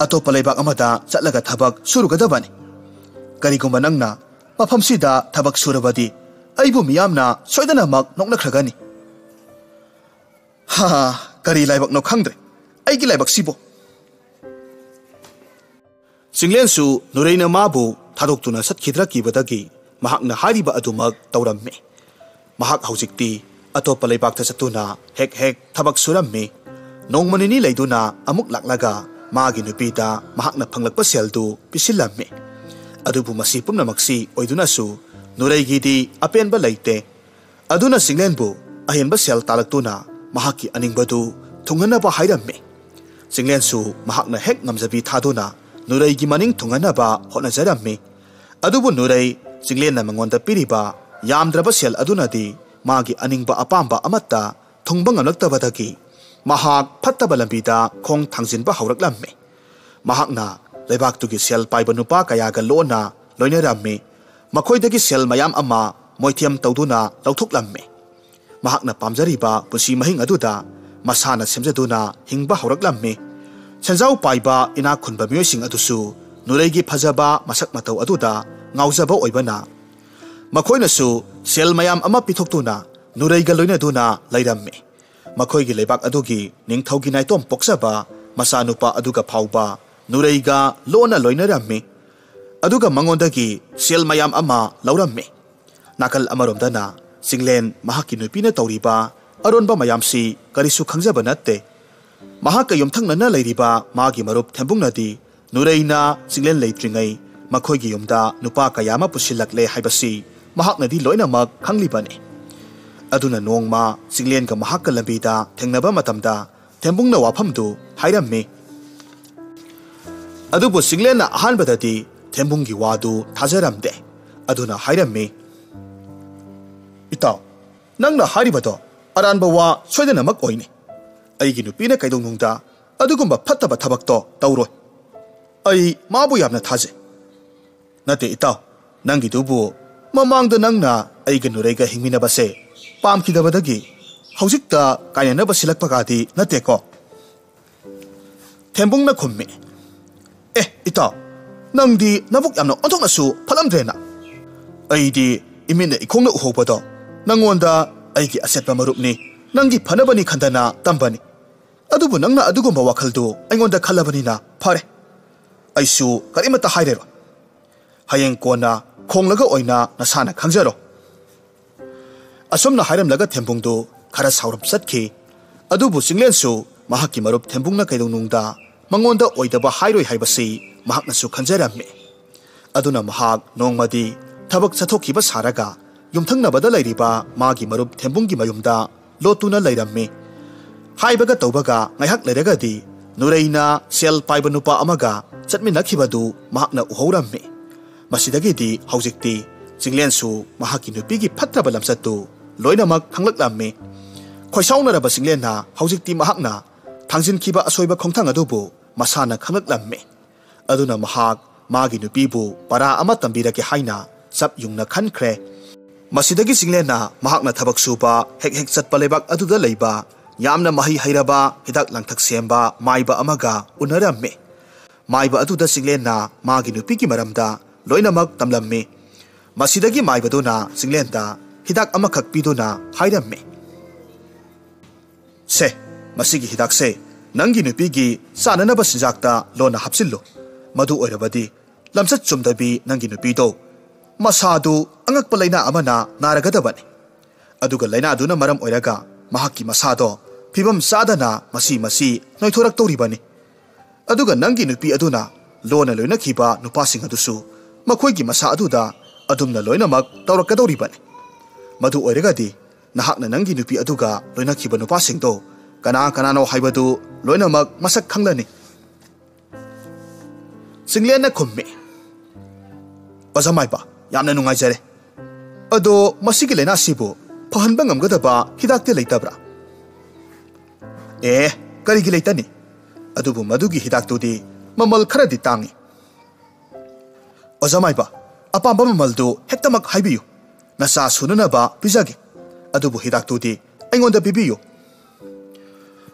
ꯑꯇꯣꯞꯄ ꯂꯩꯕꯥꯛ ꯑꯃꯗ ꯆꯠꯂꯒ ꯊꯕꯛ ꯁꯨꯔꯨꯒꯗꯕꯅꯤ꯫ ꯀꯔꯤꯒꯨꯝꯕ ꯅꯪꯅ ꯃꯐꯝꯁꯤꯗ ꯊꯕꯛ ꯁꯨꯔꯕꯗꯤ ꯑꯩꯕꯨ ꯃꯤꯌꯥꯝꯅ ꯁꯣꯏꯗꯅꯃꯛ ꯅꯣꯛꯅꯈ꯭ꯔꯒꯅꯤ꯫" "ꯍꯥ, ꯀꯔꯤ ꯂꯥꯏꯕꯛꯅꯣ ꯈꯪꯗ꯭ꯔꯦ ꯑꯩꯒꯤ ꯂꯥꯏꯕꯛꯁꯤꯕꯨ꯫" ꯆꯤꯡꯂꯦꯟꯁꯨ ꯅꯨꯔꯩꯅ ꯃꯥꯕꯨ ꯊꯥꯗꯣꯛꯇꯨꯅ ꯆꯠꯈꯤꯗ꯭ꯔꯥ ꯀꯤꯕꯗꯒꯤ ꯃꯍꯥꯛꯅ ꯍꯥꯏꯔꯤꯕ ꯑꯗꯨꯃꯛ ꯇꯧꯔꯝꯃꯤ꯫ ꯃꯍꯥꯛ ꯍꯧꯖꯤꯛꯇꯤ ꯑꯇꯣꯞꯄ ꯂꯩꯕꯥꯛꯇ ꯆꯠꯇꯨꯅ ꯍꯦꯛ ꯍꯦꯛ ꯊꯕꯛ ꯁꯨꯔꯝꯃꯤ꯫ ꯅꯣꯡꯃ ꯅꯤꯅꯤ ꯂꯩꯗꯨꯅ ꯑꯃꯨꯛ ꯂꯥꯛꯂꯒ ꯃꯥꯒꯤ ꯅꯨꯄꯤꯗ ꯃꯍꯥꯛꯅ ꯐꯪꯂꯛꯄ ꯁꯦꯜꯗꯨ ꯄꯤꯁꯤꯜꯂꯝꯃꯤ꯫ ꯑꯗꯨꯕꯨ ꯃꯁꯤ ꯄꯨꯝꯅꯃꯛꯁꯤ ꯑꯣꯏꯗꯨꯅꯁꯨ ꯅꯨꯔꯩꯒꯤꯗꯤ ꯑꯄꯦꯟꯕ ꯂꯩꯇꯦ꯫ ꯑꯗꯨꯅ ꯆꯤꯡꯂꯦꯟꯕꯨ ꯑꯍꯦꯟꯕ ꯁꯦꯜ ꯇꯥꯜꯂꯛꯇꯨꯅ ꯃꯍꯥꯛꯀꯤ ꯑꯅꯤꯡꯕꯗꯨ ꯊꯨꯡꯍꯟꯅꯕ ꯍꯥꯏꯔꯝꯃꯤ꯫ ꯆꯤꯡꯂꯦꯟꯁꯨ ꯃꯍꯥꯛꯅ ꯍꯦꯛ ꯉꯝꯖꯕꯤ ꯊꯥꯗꯨꯅ ꯅꯨꯔꯩꯒꯤ ꯃꯅꯤꯡ ꯊꯨꯡꯍꯟꯅꯕ ꯍꯣꯠꯅꯖꯔꯝꯃꯤ꯫ ꯑꯗꯨꯕꯨ ꯅꯨꯔꯩ ꯆꯤꯡꯂꯦꯟꯅ ꯃꯉꯣꯟꯗ ꯄꯤꯔꯤꯕ ꯌꯥꯝꯗ꯭ꯔꯕ ꯁꯦꯜ ꯑꯗꯨꯅꯗꯤ ꯃꯥꯒꯤ ꯑꯅꯤꯡꯕ ꯑꯄꯥꯝꯕ ꯑꯃꯠꯇ ꯊꯨꯡꯕ ꯉꯝꯂꯛꯇꯕꯗꯒꯤ ꯃꯍꯥꯛ ꯐꯠꯇꯕ ꯂꯝꯕꯤꯗ ꯈꯣꯡ ꯊꯥꯡꯖꯤꯟꯕ ꯍꯧꯔꯛꯂꯝꯃꯤ꯫ ꯃꯍꯥꯛꯅ ꯂꯩꯕꯥꯛꯇꯨꯒꯤ ꯁꯦꯜ ꯄꯥꯏꯕ ꯅꯨꯄꯥ ꯀꯌꯥꯒ ꯂꯣꯟꯅ ꯂꯣꯏꯅꯔꯝꯃꯤ꯫ ꯃꯈꯣꯏꯗꯒꯤ ꯁꯦꯜ ꯃꯌꯥꯝ ꯑꯃ ꯃꯣꯏꯊꯦꯝ ꯇꯧꯗꯨꯅ ꯂꯧꯊꯣꯛꯂꯝꯃꯤ꯫ ꯃꯍꯥꯛꯅ ꯄꯥꯝꯖꯔꯤꯕ ꯄꯨꯟꯁꯤ ꯃꯍꯤꯡ ꯑꯗꯨꯗ ꯃꯁꯥꯅ ꯁꯦꯝꯖꯗꯨꯅ ꯍꯤꯡꯕ ꯍꯧꯔꯛꯂꯝꯃꯤ꯫ ꯁꯦꯟꯖꯥꯎ ꯄꯥꯏꯕ ꯏꯅꯥꯛ ꯈꯨꯟꯕ ꯃꯤꯑꯣꯏꯁꯤꯡ ꯑꯗꯨꯁꯨ ꯅꯨꯔꯩꯒꯤ ꯐꯖꯕ ꯃꯁꯛ ꯃꯇꯧ ꯑꯗꯨꯗ ꯉꯥꯎꯖꯕ ꯑꯣꯏꯕꯅ, ꯃꯈꯣꯏꯅꯁꯨ ꯁꯦꯜ ꯃꯌꯥꯝ ꯑꯃ ꯄꯤꯊꯣꯛꯇꯨꯅ ꯅꯨꯔꯩꯒ ꯂꯣꯏꯅꯗꯨꯅ ꯂꯩꯔꯝꯃꯤ꯫ ꯃꯈꯣꯏꯒꯤ ꯂꯩꯕꯥꯛ ꯑꯗꯨꯒꯤ ꯅꯤꯡꯊꯧꯒꯤ ꯅꯥꯏꯇꯣꯝ ꯄꯣꯛꯆꯕ ꯃꯆꯥꯅꯨꯄꯥ ꯑꯗꯨꯒ ꯐꯥꯎꯕ ꯅꯨꯔꯩꯒ ꯂꯣꯟꯅ ꯂꯣꯏꯅꯔꯝꯃꯤ꯫ ꯑꯗꯨꯒ ꯃꯉꯣꯟꯗꯒꯤ ꯁꯦꯜ ꯃꯌꯥꯝ ꯑꯃ ꯂꯧꯔꯝꯃꯤ꯫ ꯅꯥꯀꯜ ꯑꯃꯔꯣꯝꯗꯅ ꯆꯤꯡꯂꯦꯟ ꯃꯍꯥꯛꯀꯤ ꯅꯨꯄꯤꯅ ꯇꯧꯔꯤꯕ ꯑꯔꯣꯟꯕ ꯃꯌꯥꯝꯁꯤ ꯀꯔꯤꯁꯨ ꯈꯪꯖꯕ ꯅꯠꯇꯦ꯫ ꯃꯍꯥꯛꯀ ꯌꯨꯝꯊꯪꯅꯅ ꯂꯩꯔꯤꯕ ꯃꯥꯒꯤ ꯃꯔꯨꯞ ꯊꯦꯝꯕꯨꯡꯅꯗꯤ ꯅꯨꯔꯩꯅ ꯆꯤꯡꯂꯦꯟ ꯂꯩꯇ꯭ꯔꯤꯉꯩ ꯃꯈꯣꯏꯒꯤ ꯌꯨꯝꯗ ꯅꯨꯄꯥ ꯀꯌꯥ ꯑꯃ ꯄꯨꯁꯤꯜꯂꯛꯂꯦ ꯍꯥꯏꯕꯁꯤ ꯃꯍꯥꯛꯅꯗꯤ ꯂꯣꯏꯅꯃꯛ ꯈꯪꯂꯤꯕꯅꯤ꯫ ꯑꯗꯨꯅ ꯅꯣꯡꯃ ꯆꯤꯡꯂꯦꯟꯒ ꯃꯍꯥꯛꯀ ꯂꯝꯕꯤꯗ ꯊꯦꯡꯅꯕ ꯃꯇꯝꯗ ꯊꯦꯝꯕꯨꯡꯅ ꯋꯥꯐꯝꯗꯨ ꯍꯥꯏꯔꯝꯃꯤ꯫ ꯑꯗꯨꯕꯨ ꯆꯤꯡꯂꯦꯟꯅ ꯑꯍꯥꯟꯕꯗꯗꯤ ꯊꯦꯝꯕꯨꯡꯒꯤ ꯋꯥꯗꯨ ꯊꯥꯖꯔꯝꯗꯦ꯫ ꯑꯗꯨꯅ ꯍꯥꯏꯔꯝꯃꯤ, "ꯏꯇꯥꯎ, ꯅꯪꯅ ꯍꯥꯏꯔꯤꯕꯗꯣ ꯑꯔꯥꯟꯕ ꯋꯥ ꯁꯣꯏꯗꯅꯃꯛ ꯑꯣꯏꯅꯤ꯫ ꯑꯩꯒꯤ ꯅꯨꯄꯤꯅ ꯀꯩꯗꯧꯅꯨꯡꯗ ꯑꯗꯨꯒꯨꯝꯕ ꯐꯠꯇꯕ ꯊꯕꯛꯇꯣ ꯇꯧꯔꯣꯏ꯫ ꯑꯩ ꯃꯥꯕꯨ ꯌꯥꯝꯅ ꯊꯥꯖꯩ꯫" "ꯅꯠꯇꯦ ꯏꯇꯥꯎ, ꯅꯪꯒꯤꯗꯨꯕꯨ ꯃꯃꯥꯡꯗ ꯅꯪꯅ ꯑꯩꯒ ꯅꯨꯔꯩꯒ ꯍꯤꯡꯃꯤꯟꯅꯕꯁꯦ ꯄꯥꯝꯈꯤꯗꯕꯗꯒꯤ ꯍꯧꯖꯤꯛꯇ ꯀꯥꯏꯅꯅꯕ ꯁꯤꯜꯂꯛꯄꯒꯗꯤ ꯅꯠꯇꯦꯀꯣ?" ꯊꯦꯝꯕꯨꯡꯅ ꯈꯨꯝꯃꯤ, "ꯑꯦ ꯏꯇꯥꯎ, ꯅꯪꯗꯤ ꯅꯕꯨꯛ ꯌꯥꯝꯅ ꯑꯣꯟꯊꯣꯛꯅꯁꯨ ꯐꯠꯂꯝꯗ꯭ꯔꯦꯅ꯫ ꯑꯩꯗꯤ ꯏꯃꯤꯠꯅ ꯏꯈꯣꯡꯅ ꯎꯍꯧꯕꯗꯣ ꯅꯪꯉꯣꯟꯗ ꯑꯩꯒꯤ ꯑꯆꯦꯠꯄ ꯃꯔꯨꯞꯅꯤ, ꯅꯪꯒꯤ ꯐꯅꯕꯅꯤ ꯈꯟꯗꯅ ꯇꯝꯕꯅꯤ꯫ ꯑꯗꯨꯕꯨ ꯅꯪꯅ ꯑꯗꯨꯒꯨꯝꯕ ꯋꯥꯈꯜꯗꯨ ꯑꯩꯉꯣꯟꯗ ꯈꯜꯂꯕꯅꯤꯅ ꯐꯔꯦ꯫ ꯑꯩꯁꯨ ꯀꯔꯤꯃꯠꯇ ꯍꯥꯏꯔꯔꯣꯏ꯫ ꯍꯌꯦꯡ ꯀꯣꯟꯅ ꯈꯣꯡꯂꯒ ꯑꯣꯏꯅ ꯅꯁꯥꯅ ꯈꯪꯖꯔꯣ꯫" ꯑꯁꯨꯝꯅ ꯍꯥꯏꯔꯝꯂꯒ ꯊꯦꯝꯕꯨꯡꯗꯨ ꯈꯔ ꯁꯥꯎꯔꯞ ꯆꯠꯈꯤ꯫ ꯑꯗꯨꯕꯨ ꯆꯤꯡꯂꯦꯟꯁꯨ ꯃꯍꯥꯛꯀꯤ ꯃꯔꯨꯞ ꯊꯦꯝꯕꯨꯡꯅ ꯀꯩꯗꯧꯅꯨꯡꯗ ꯃꯉꯣꯟꯗ ꯑꯣꯏꯗꯕ ꯍꯥꯏꯔꯣꯏ ꯍꯥꯏꯕꯁꯤ ꯃꯍꯥꯛꯅꯁꯨ ꯈꯟꯖꯔꯝꯃꯤ꯫ ꯑꯗꯨꯅ ꯃꯍꯥꯛ ꯅꯣꯡꯃꯗꯤ ꯊꯕꯛ ꯆꯠꯊꯣꯛꯈꯤꯕ ꯁꯥꯔꯒ ꯌꯨꯝꯊꯪꯅꯕꯗ ꯂꯩꯔꯤꯕ ꯃꯥꯒꯤ ꯃꯔꯨꯞ ꯊꯦꯝꯕꯨꯡꯒꯤ ꯃꯌꯨꯝꯗ ꯂꯣꯠꯇꯨꯅ ꯂꯩꯔꯝꯃꯤ꯫ ꯍꯥꯏꯕꯒ ꯇꯧꯕꯒ ꯉꯥꯏꯍꯥꯛ ꯂꯩꯔꯒꯗꯤ ꯅꯨꯔꯩꯅ ꯁꯦꯜ ꯄꯥꯏꯕ ꯅꯨꯄꯥ ꯑꯃꯒ ꯆꯠꯃꯤꯟꯅꯈꯤꯕꯗꯨ ꯃꯍꯥꯛꯅ ꯎꯍꯧꯔꯝꯃꯤ꯫ ꯃꯁꯤꯗꯒꯤꯗꯤ ꯍꯧꯖꯤꯛꯇꯤ ꯆꯤꯡꯂꯦꯟꯁꯨ ꯃꯍꯥꯛꯀꯤ ꯅꯨꯄꯤꯒꯤ ꯐꯠꯇ꯭ꯔꯕ ꯂꯝꯆꯠꯇꯨ ꯂꯣꯏꯅꯃꯛ ꯈꯪꯂꯛꯂꯝꯃꯤ꯫ ꯈꯣꯏꯁꯥꯎꯅꯔꯕ ꯆꯤꯡꯂꯦꯟꯅ ꯍꯧꯖꯤꯛꯇꯤ ꯃꯍꯥꯛꯅ ꯊꯥꯡꯖꯤꯟꯈꯤꯕ ꯑꯁꯣꯏꯕ ꯈꯣꯡꯊꯥꯡ ꯑꯗꯨꯕꯨ ꯃꯁꯥꯅ ꯈꯪꯂꯛꯂꯝꯃꯤ꯫ ꯑꯗꯨꯅ ꯃꯍꯥꯛ ꯃꯥꯒꯤ ꯅꯨꯄꯤꯕꯨ ꯄꯔꯥ ꯑꯃ ꯇꯝꯕꯤꯔꯒꯦ ꯍꯥꯏꯅ ꯆꯞ ꯌꯨꯡꯅ ꯈꯟꯈ꯭ꯔꯦ꯫ ꯃꯁꯤꯗꯒꯤ ꯆꯤꯡꯂꯦꯟꯅ ꯃꯍꯥꯛꯅ ꯊꯕꯛ ꯁꯨꯕ ꯍꯦꯛ ꯍꯦꯛ ꯆꯠꯄ ꯂꯩꯕꯥꯛ ꯑꯗꯨꯗ ꯂꯩꯕ ꯌꯥꯝꯅ ꯃꯍꯩ ꯍꯩꯔꯕ ꯍꯤꯗꯥꯛ ꯂꯥꯡꯊꯛ ꯁꯦꯝꯕ ꯃꯥꯏꯕ ꯑꯃꯒ ꯎꯅꯔꯝꯃꯤ꯫ ꯃꯥꯏꯕ ꯑꯗꯨꯗ ꯆꯤꯡꯂꯦꯟꯅ ꯃꯥꯒꯤ ꯅꯨꯄꯤꯒꯤ ꯃꯔꯝꯗ ꯂꯣꯏꯅꯃꯛ ꯇꯝꯂꯝꯃꯤ꯫ ꯃꯁꯤꯗꯒꯤ ꯃꯥꯏꯕꯗꯨꯅ ꯆꯤꯡꯂꯦꯟꯗ ꯍꯤꯗꯥꯛ ꯑꯃꯈꯛ ꯄꯤꯗꯨꯅ ꯍꯥꯏꯔꯝꯃꯤ, "ꯁꯦ, ꯃꯁꯤꯒꯤ ꯍꯤꯗꯥꯛꯁꯦ ꯅꯪꯒꯤ ꯅꯨꯄꯤꯒꯤ ꯆꯥꯅꯅꯕ ꯆꯤꯟꯖꯥꯛꯇ ꯂꯣꯟꯅ ꯍꯥꯞꯆꯤꯜꯂꯨ꯫ ꯃꯗꯨ ꯑꯣꯏꯔꯕꯗꯤ ꯂꯝꯆꯠ ꯆꯨꯝꯗꯕꯤ ꯅꯪꯒꯤ ꯅꯨꯄꯤꯗꯣ ꯃꯁꯥꯗꯨ ꯑꯉꯛꯄ ꯂꯥꯏꯅꯥ ꯑꯃꯅ ꯅꯥꯔꯒꯗꯕꯅꯤ꯫ ꯑꯗꯨꯒ ꯂꯥꯏꯅꯥꯗꯨꯅ ꯃꯔꯝ ꯑꯣꯏꯔꯒ ꯃꯍꯥꯛꯀꯤ ꯃꯁꯥꯗꯣ ꯐꯤꯕꯝ ꯆꯥꯗꯅ ꯃꯁꯤ ꯃꯁꯤ ꯅꯣꯏꯊꯣꯔꯛꯇꯧꯔꯤꯕꯅꯤ꯫ ꯑꯗꯨꯒ ꯅꯪꯒꯤ ꯅꯨꯄꯤ ꯑꯗꯨꯅ ꯂꯣꯟꯅ ꯂꯣꯏꯅꯈꯤꯕ ꯅꯨꯄꯥꯁꯤꯡ ꯑꯗꯨꯁꯨ ꯃꯈꯣꯏꯒꯤ ꯃꯁꯥ ꯑꯗꯨꯗ ꯑꯗꯨꯝꯅ ꯂꯣꯏꯅꯃꯛ ꯇꯧꯔꯛꯀꯗꯧꯔꯤꯕꯅꯤ꯫ ꯃꯗꯨ ꯑꯣꯏꯔꯒꯗꯤ ꯅꯍꯥꯛꯅ ꯅꯪꯒꯤ ꯅꯨꯄꯤ ꯑꯗꯨꯒ ꯂꯣꯏꯅꯈꯤꯕ ꯅꯨꯄꯥꯁꯤꯡꯗꯣ ꯀꯅꯥ ꯀꯅꯥꯅꯣ ꯍꯥꯏꯕꯗꯨ ꯂꯣꯏꯅꯃꯛ ꯃꯁꯛ ꯈꯪꯂꯅꯤ꯫" ꯆꯤꯡꯂꯦꯟꯅ ꯈꯨꯝꯃꯤ, "ꯑꯣꯖꯥ ꯃꯥꯏꯕ, ꯌꯥꯝꯅ ꯅꯨꯡꯉꯥꯏꯖꯔꯦ꯫ ꯑꯗꯣ ꯃꯁꯤꯒꯤ ꯂꯥꯏꯅꯥꯁꯤꯕꯨ ꯐꯍꯟꯕ ꯉꯝꯒꯗꯕ ꯍꯤꯗꯥꯛꯇꯤ ꯂꯩꯇꯕ꯭ꯔꯥ?" "ꯑꯦ, ꯀꯔꯤꯒꯤ ꯂꯩꯇꯅꯤ? ꯑꯗꯨꯕꯨ ꯃꯗꯨꯒꯤ ꯍꯤꯗꯥꯛꯇꯨꯗꯤ ꯃꯃꯜ ꯈꯔꯗꯤ ꯇꯥꯡꯉꯤ꯫" "ꯑꯣꯖꯥ ꯃꯥꯏꯕ, ꯑꯄꯥꯝꯕ ꯃꯃꯜꯗꯨ ꯍꯦꯛꯇꯃꯛ ꯍꯥꯏꯕꯤꯌꯨ꯫ ꯅꯆꯥ ꯁꯨꯅꯅꯕ ꯄꯤꯖꯒꯦ꯫ ꯑꯗꯨꯕꯨ ꯍꯤꯗꯥꯛꯇꯨꯗꯤ ꯑꯩꯉꯣꯟꯗ ꯄꯤꯕꯤꯌꯨ꯫"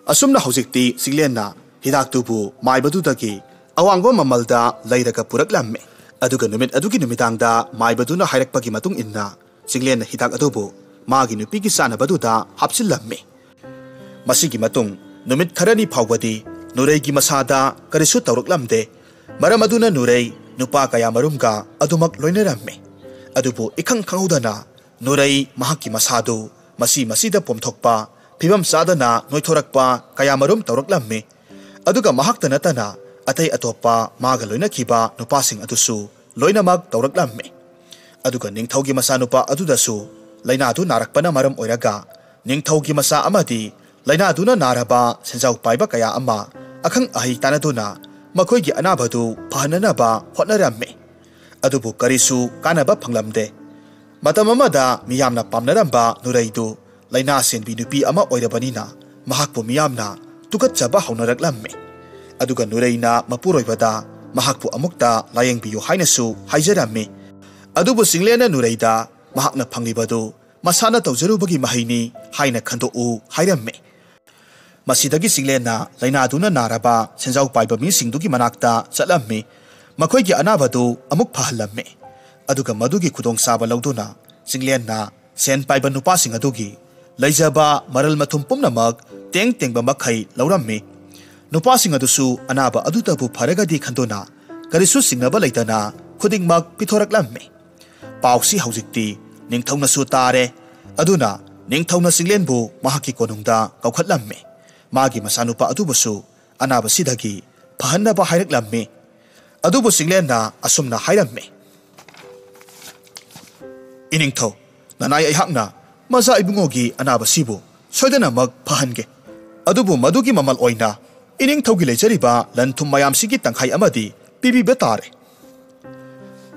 ꯑꯁꯨꯝꯅ ꯍꯧꯖꯤꯛꯇꯤ ꯆꯤꯡꯂꯦꯟꯅ ꯍꯤꯗꯥꯛꯇꯨꯕꯨ ꯃꯥꯏꯕꯗꯨꯗꯒꯤ ꯑꯋꯥꯡꯕ ꯃꯃꯜꯗ ꯂꯩꯔꯒ ꯄꯨꯔꯛꯂꯝꯃꯤ꯫ ꯑꯗꯨꯒ ꯅꯨꯃꯤꯠ ꯑꯗꯨꯒꯤ ꯅꯨꯃꯤꯗꯥꯡꯗ ꯃꯥꯏꯕꯗꯨꯅ ꯍꯥꯏꯔꯛꯄꯒꯤ ꯃꯇꯨꯡ ꯏꯟꯅ ꯆꯤꯡꯂꯦꯟꯅ ꯍꯤꯗꯥꯛ ꯑꯗꯨꯕꯨ ꯃꯥꯒꯤ ꯅꯨꯄꯤꯒꯤ ꯆꯥꯅꯕꯗꯨꯗ ꯍꯥꯞꯆꯤꯜꯂꯝꯃꯤ꯫ ꯃꯁꯤꯒꯤ ꯃꯇꯨꯡ ꯅꯨꯃꯤꯠ ꯈꯔꯅꯤ ꯐꯥꯎꯕꯗꯤ ꯅꯨꯔꯩꯒꯤ ꯃꯁꯥꯗ ꯀꯔꯤꯁꯨ ꯇꯧꯔꯛꯂꯝꯗꯦ꯫ ꯃꯔꯝ ꯑꯗꯨꯅ ꯅꯨꯔꯩ ꯅꯨꯄꯥ ꯀꯌꯥ ꯃꯔꯨꯝꯒ ꯑꯗꯨꯃꯛ ꯂꯣꯏꯅꯔꯝꯃꯤ꯫ ꯑꯗꯨꯕꯨ ꯏꯈꯪ ꯈꯪꯍꯧꯗꯅ ꯅꯨꯔꯩ ꯃꯍꯥꯛꯀꯤ ꯃꯁꯥꯗꯨ ꯃꯁꯤ ꯃꯁꯤꯗ ꯄꯣꯝꯊꯣꯛꯄ, ꯐꯤꯕꯝ ꯆꯥꯗꯅ ꯅꯣꯏꯊꯣꯔꯛꯄ ꯀꯌꯥꯃꯔꯨꯝ ꯇꯧꯔꯛꯂꯝꯃꯤ꯫ ꯑꯗꯨꯒ ꯃꯍꯥꯛꯇ ꯅꯠꯇꯅ ꯑꯇꯩ ꯑꯇꯣꯞꯄ ꯃꯥꯒ ꯂꯣꯏꯅꯈꯤꯕ ꯅꯨꯄꯥꯁꯤꯡ ꯑꯗꯨꯁꯨ ꯂꯣꯏꯅꯃꯛ ꯇꯧꯔꯛꯂꯝꯃꯤ꯫ ꯑꯗꯨꯒ ꯅꯤꯡꯊꯧꯒꯤ ꯃꯆꯥꯅꯨꯄꯥ ꯑꯗꯨꯗꯁꯨ ꯂꯥꯏꯅꯥꯗꯨ ꯅꯥꯔꯛꯄꯅ ꯃꯔꯝ ꯑꯣꯏꯔꯒ ꯅꯤꯡꯊꯧꯒꯤ ꯃꯆꯥ ꯑꯃꯗꯤ ꯂꯥꯏꯅꯥꯗꯨꯅ ꯅꯥꯔꯕ ꯁꯦꯟꯖꯥꯎ ꯄꯥꯏꯕ ꯀꯌꯥ ꯑꯃ ꯑꯈꯪ ꯑꯍꯩ ꯇꯥꯟꯅꯗꯨꯅ ꯃꯈꯣꯏꯒꯤ ꯑꯅꯥꯕꯗꯨ ꯐꯍꯟꯅꯅꯕ ꯍꯣꯠꯅꯔꯝꯃꯤ꯫ ꯑꯗꯨꯕꯨ ꯀꯔꯤꯁꯨ ꯀꯥꯟꯅꯕ ꯐꯪꯂꯝꯗꯦ꯫ ꯃꯇꯝ ꯑꯃꯗ ꯃꯤꯌꯥꯝꯅ ꯄꯥꯝꯅꯔꯝꯕ ꯅꯨꯔꯩꯗꯨ ꯂꯥꯏꯅꯥ ꯁꯦꯟꯕꯤ ꯅꯨꯄꯤ ꯑꯃ ꯑꯣꯏꯔꯕꯅꯤꯅ ꯃꯍꯥꯛꯄꯨ ꯃꯤꯌꯥꯝꯅ ꯇꯨꯀꯠꯆꯕ ꯍꯧꯅꯔꯛꯂꯝꯃꯤ꯫ ꯑꯗꯨꯒ ꯅꯨꯔꯩꯅ ꯃꯄꯨꯔꯣꯏꯕꯗ ꯃꯍꯥꯛꯄꯨ ꯑꯃꯨꯛꯇ ꯂꯥꯌꯦꯡꯕꯤꯌꯨ ꯍꯥꯏꯅꯁꯨ ꯍꯥꯏꯖꯔꯝꯃꯤ꯫ ꯑꯗꯨꯕꯨ ꯆꯤꯡꯂꯦꯟꯅ ꯅꯨꯔꯩꯗ ꯃꯍꯥꯛꯅ ꯐꯪꯂꯤꯕꯗꯨ ꯃꯁꯥꯅ ꯇꯧꯖꯔꯨꯕꯒꯤ ꯃꯍꯩꯅꯤ ꯍꯥꯏꯅ ꯈꯟꯗꯣꯛꯎ ꯍꯥꯏꯔꯝꯃꯤ꯫ ꯃꯁꯤꯗꯒꯤ ꯆꯤꯡꯂꯦꯟꯅ ꯂꯥꯏꯅꯥꯗꯨꯅ ꯅꯥꯔꯕ ꯁꯦꯟꯖꯥꯎ ꯄꯥꯏꯕ ꯃꯤꯁꯤꯡꯗꯨꯒꯤ ꯃꯅꯥꯛꯇ ꯆꯠꯂꯝꯃꯤ꯫ ꯃꯈꯣꯏꯒꯤ ꯑꯅꯥꯕꯗꯨ ꯑꯃꯨꯛ ꯐꯍꯜꯂꯝꯃꯤ꯫ ꯑꯗꯨꯒ ꯃꯗꯨꯒꯤ ꯈꯨꯗꯣꯡꯆꯥꯕ ꯂꯧꯗꯨꯅ ꯆꯤꯡꯂꯦꯟꯅ ꯁꯦꯟ ꯄꯥꯏꯕ ꯅꯨꯄꯥꯁꯤꯡ ꯑꯗꯨꯒꯤ ꯂꯩꯖꯕ ꯃꯔꯜ ꯃꯊꯨꯝ ꯄꯨꯝꯅꯃꯛ ꯇꯦꯡ ꯇꯦꯡꯕ ꯃꯈꯩ ꯂꯧꯔꯝꯃꯤ꯫ ꯅꯨꯄꯥꯁꯤꯡ ꯑꯗꯨꯁꯨ ꯑꯅꯥꯕ ꯑꯗꯨꯗꯕꯨ ꯐꯔꯒꯗꯤ ꯈꯟꯗꯨꯅ ꯀꯔꯤꯁꯨ ꯆꯤꯡꯅꯕ ꯂꯩꯇꯅ ꯈꯨꯗꯤꯡꯃꯛ ꯄꯤꯊꯣꯔꯛꯂꯝꯃꯤ꯫ ꯄꯥꯎꯁꯤ ꯍꯧꯖꯤꯛꯇꯤ ꯅꯤꯡꯊꯧꯅꯁꯨ ꯇꯥꯔꯦ꯫ ꯑꯗꯨꯅ ꯅꯤꯡꯊꯧꯅ ꯆꯤꯡꯂꯦꯟꯕꯨ ꯃꯍꯥꯛꯀꯤ ꯀꯣꯅꯨꯡꯗ ꯀꯧꯈꯠꯂꯝꯃꯤ꯫ ꯃꯥꯒꯤ ꯃꯆꯥꯅꯨꯄꯥ ꯑꯗꯨꯕꯨꯁꯨ ꯑꯅꯥꯕꯁꯤꯗꯒꯤ ꯐꯍꯟꯅꯕ ꯍꯥꯏꯔꯛꯂꯝꯃꯤ꯫ ꯑꯗꯨꯕꯨ ꯆꯤꯡꯂꯦꯟꯅ ꯑꯁꯨꯝꯅ ꯍꯥꯏꯔꯝꯃꯤ, "ꯏꯅꯤꯡꯊꯧ, ꯅꯅꯥꯏ ꯑꯩꯍꯥꯛꯅ ꯃꯆꯥ ꯏꯕꯨꯡꯉꯣꯒꯤ ꯑꯅꯥꯕꯁꯤꯕꯨ ꯁꯣꯏꯗꯅꯃꯛ ꯐꯍꯟꯒꯦ꯫ ꯑꯗꯨꯕꯨ ꯃꯗꯨꯒꯤ ꯃꯃꯜ ꯑꯣꯏꯅ ꯏꯅꯤꯡꯊꯧꯒꯤ ꯂꯩꯖꯔꯤꯕ ꯂꯟ ꯊꯨꯝ ꯃꯌꯥꯝꯁꯤꯒꯤ ꯇꯪꯈꯥꯏ ꯑꯃꯗꯤ ꯄꯤꯕꯤꯕ ꯇꯥꯔꯦ"꯫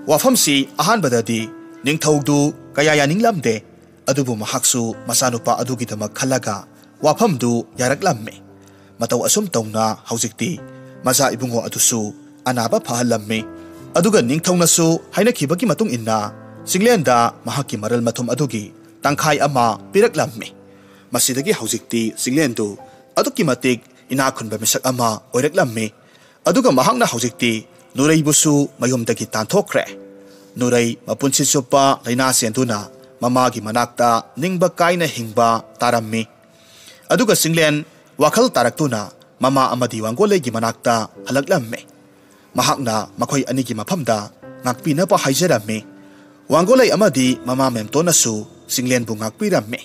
ꯋꯥꯐꯝꯁꯤ ꯑꯍꯥꯟꯕꯗꯗꯤ ꯅꯤꯡꯊꯧꯗꯨ ꯀꯌꯥ ꯌꯥꯅꯤꯡꯂꯝꯗꯦ꯫ ꯑꯗꯨꯕꯨ ꯃꯍꯥꯛꯁꯨ ꯃꯆꯥꯅꯨꯄꯥ ꯑꯗꯨꯒꯤꯗꯃꯛ ꯈꯜꯂꯒ ꯋꯥꯐꯝꯗꯨ ꯌꯥꯔꯛꯂꯝꯃꯤ꯫ ꯃꯇꯧ ꯑꯁꯨꯝ ꯇꯧꯅ ꯍꯧꯖꯤꯛꯇꯤ ꯃꯆꯥ ꯏꯕꯨꯡꯉꯣ ꯑꯗꯨꯁꯨ ꯑꯅꯥꯕ ꯐꯍꯜꯂꯝꯃꯤ꯫ ꯑꯗꯨꯒ ꯅꯤꯡꯊꯧꯅꯁꯨ ꯍꯥꯏꯅꯈꯤꯕꯒꯤ ꯃꯇꯨꯡ ꯏꯟꯅ ꯆꯤꯡꯂꯦꯟꯗ ꯃꯍꯥꯛꯀꯤ ꯃꯔꯜ ꯃꯊꯨꯝ ꯑꯗꯨꯒꯤ ꯇꯪꯈꯥꯏ ꯑꯃ ꯄꯤꯔꯛꯂꯝꯃꯤ꯫ ꯃꯁꯤꯗꯒꯤ ꯍꯧꯖꯤꯛꯇꯤ ꯆꯤꯡꯂꯦꯟꯗꯨ ꯑꯗꯨꯛꯀꯤ ꯃꯇꯤꯛ ꯏꯅꯥꯛ ꯈꯨꯟꯕ ꯃꯤꯁꯛ ꯑꯃ ꯑꯣꯏꯔꯛꯂꯝꯃꯤ꯫ ꯑꯗꯨꯒ ꯃꯍꯥꯛꯅ ꯍꯧꯖꯤꯛꯇꯤ ꯅꯨꯔꯩꯕꯨꯁꯨ ꯃꯌꯨꯝꯗꯒꯤ ꯇꯥꯟꯊꯣꯛꯈ꯭ꯔꯦ꯫ ꯅꯨꯔꯩ ꯃꯄꯨꯟꯁꯤ ꯆꯨꯞꯄ ꯂꯥꯏꯅꯥ ꯆꯦꯟꯗꯨꯅ ꯃꯃꯥꯒꯤ ꯃꯅꯥꯛꯇ ꯅꯤꯡꯕ ꯀꯥꯏꯅ ꯍꯤꯡꯕ ꯇꯥꯔꯝꯃꯤ꯫ ꯑꯗꯨꯒ ꯆꯤꯡꯂꯦꯟ ꯋꯥꯈꯜ ꯇꯥꯔꯛꯇꯨꯅ ꯃꯃꯥ ꯑꯃꯗꯤ ꯋꯥꯡꯒꯣꯂꯩꯒꯤ ꯃꯅꯥꯛꯇ ꯍꯜꯂꯛꯂꯝꯃꯤ꯫ ꯃꯍꯥꯛꯅ ꯃꯈꯣꯏ ꯑꯅꯤꯒꯤ ꯃꯐꯝꯗ ꯉꯥꯛꯄꯤꯅꯕ ꯍꯥꯏꯖꯔꯝꯃꯤ꯫ ꯋꯥꯡꯒꯣꯂꯩ ꯑꯃꯗꯤ ꯃꯃꯥ ꯃꯦꯝꯇꯣꯟꯅꯁꯨ ꯆꯤꯡꯂꯦꯟꯕꯨ ꯉꯥꯛꯄꯤꯔꯝꯃꯤ꯫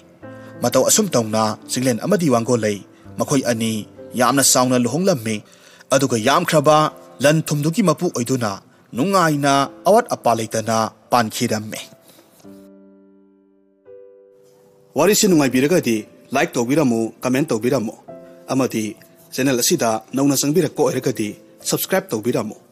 ꯃꯇꯧ ꯑꯁꯨꯝ ꯇꯧꯅ ꯆꯤꯡꯂꯦꯟ ꯑꯃꯗꯤ ꯋꯥꯡꯒꯣꯂꯩ ꯃꯈꯣꯏ ꯑꯅꯤ ꯌꯥꯝꯅ ꯆꯥꯎꯅ ꯂꯨꯍꯣꯡꯂꯝꯃꯤ꯫ ꯑꯗꯨꯒ ꯌꯥꯝꯈ꯭ꯔꯕ ꯂꯟ ꯊꯨꯝꯗꯨꯒꯤ ꯃꯄꯨ ꯑꯣꯏꯗꯨꯅ ꯅꯨꯡꯉꯥꯏꯅ ꯑꯋꯥꯠ ꯑꯄꯥ ꯂꯩꯇꯅ ꯄꯥꯟꯈꯤꯔꯝꯃꯤ꯫ ꯋꯥꯔꯤꯁꯤ ꯅꯨꯡꯉꯥꯏꯕꯤꯔꯒꯗꯤ like ꯇꯧꯕꯤꯔꯝꯃꯨ, comment ꯇꯧꯕꯤꯔꯝꯃꯨ, ꯑꯃꯗꯤ channel ꯑꯁꯤꯗ ꯅꯧꯅ ꯆꯪꯕꯤꯔꯛꯄ ꯑꯣꯏꯔꯒꯗꯤ subscribe ꯇꯧꯕꯤꯔꯝꯃꯨ꯫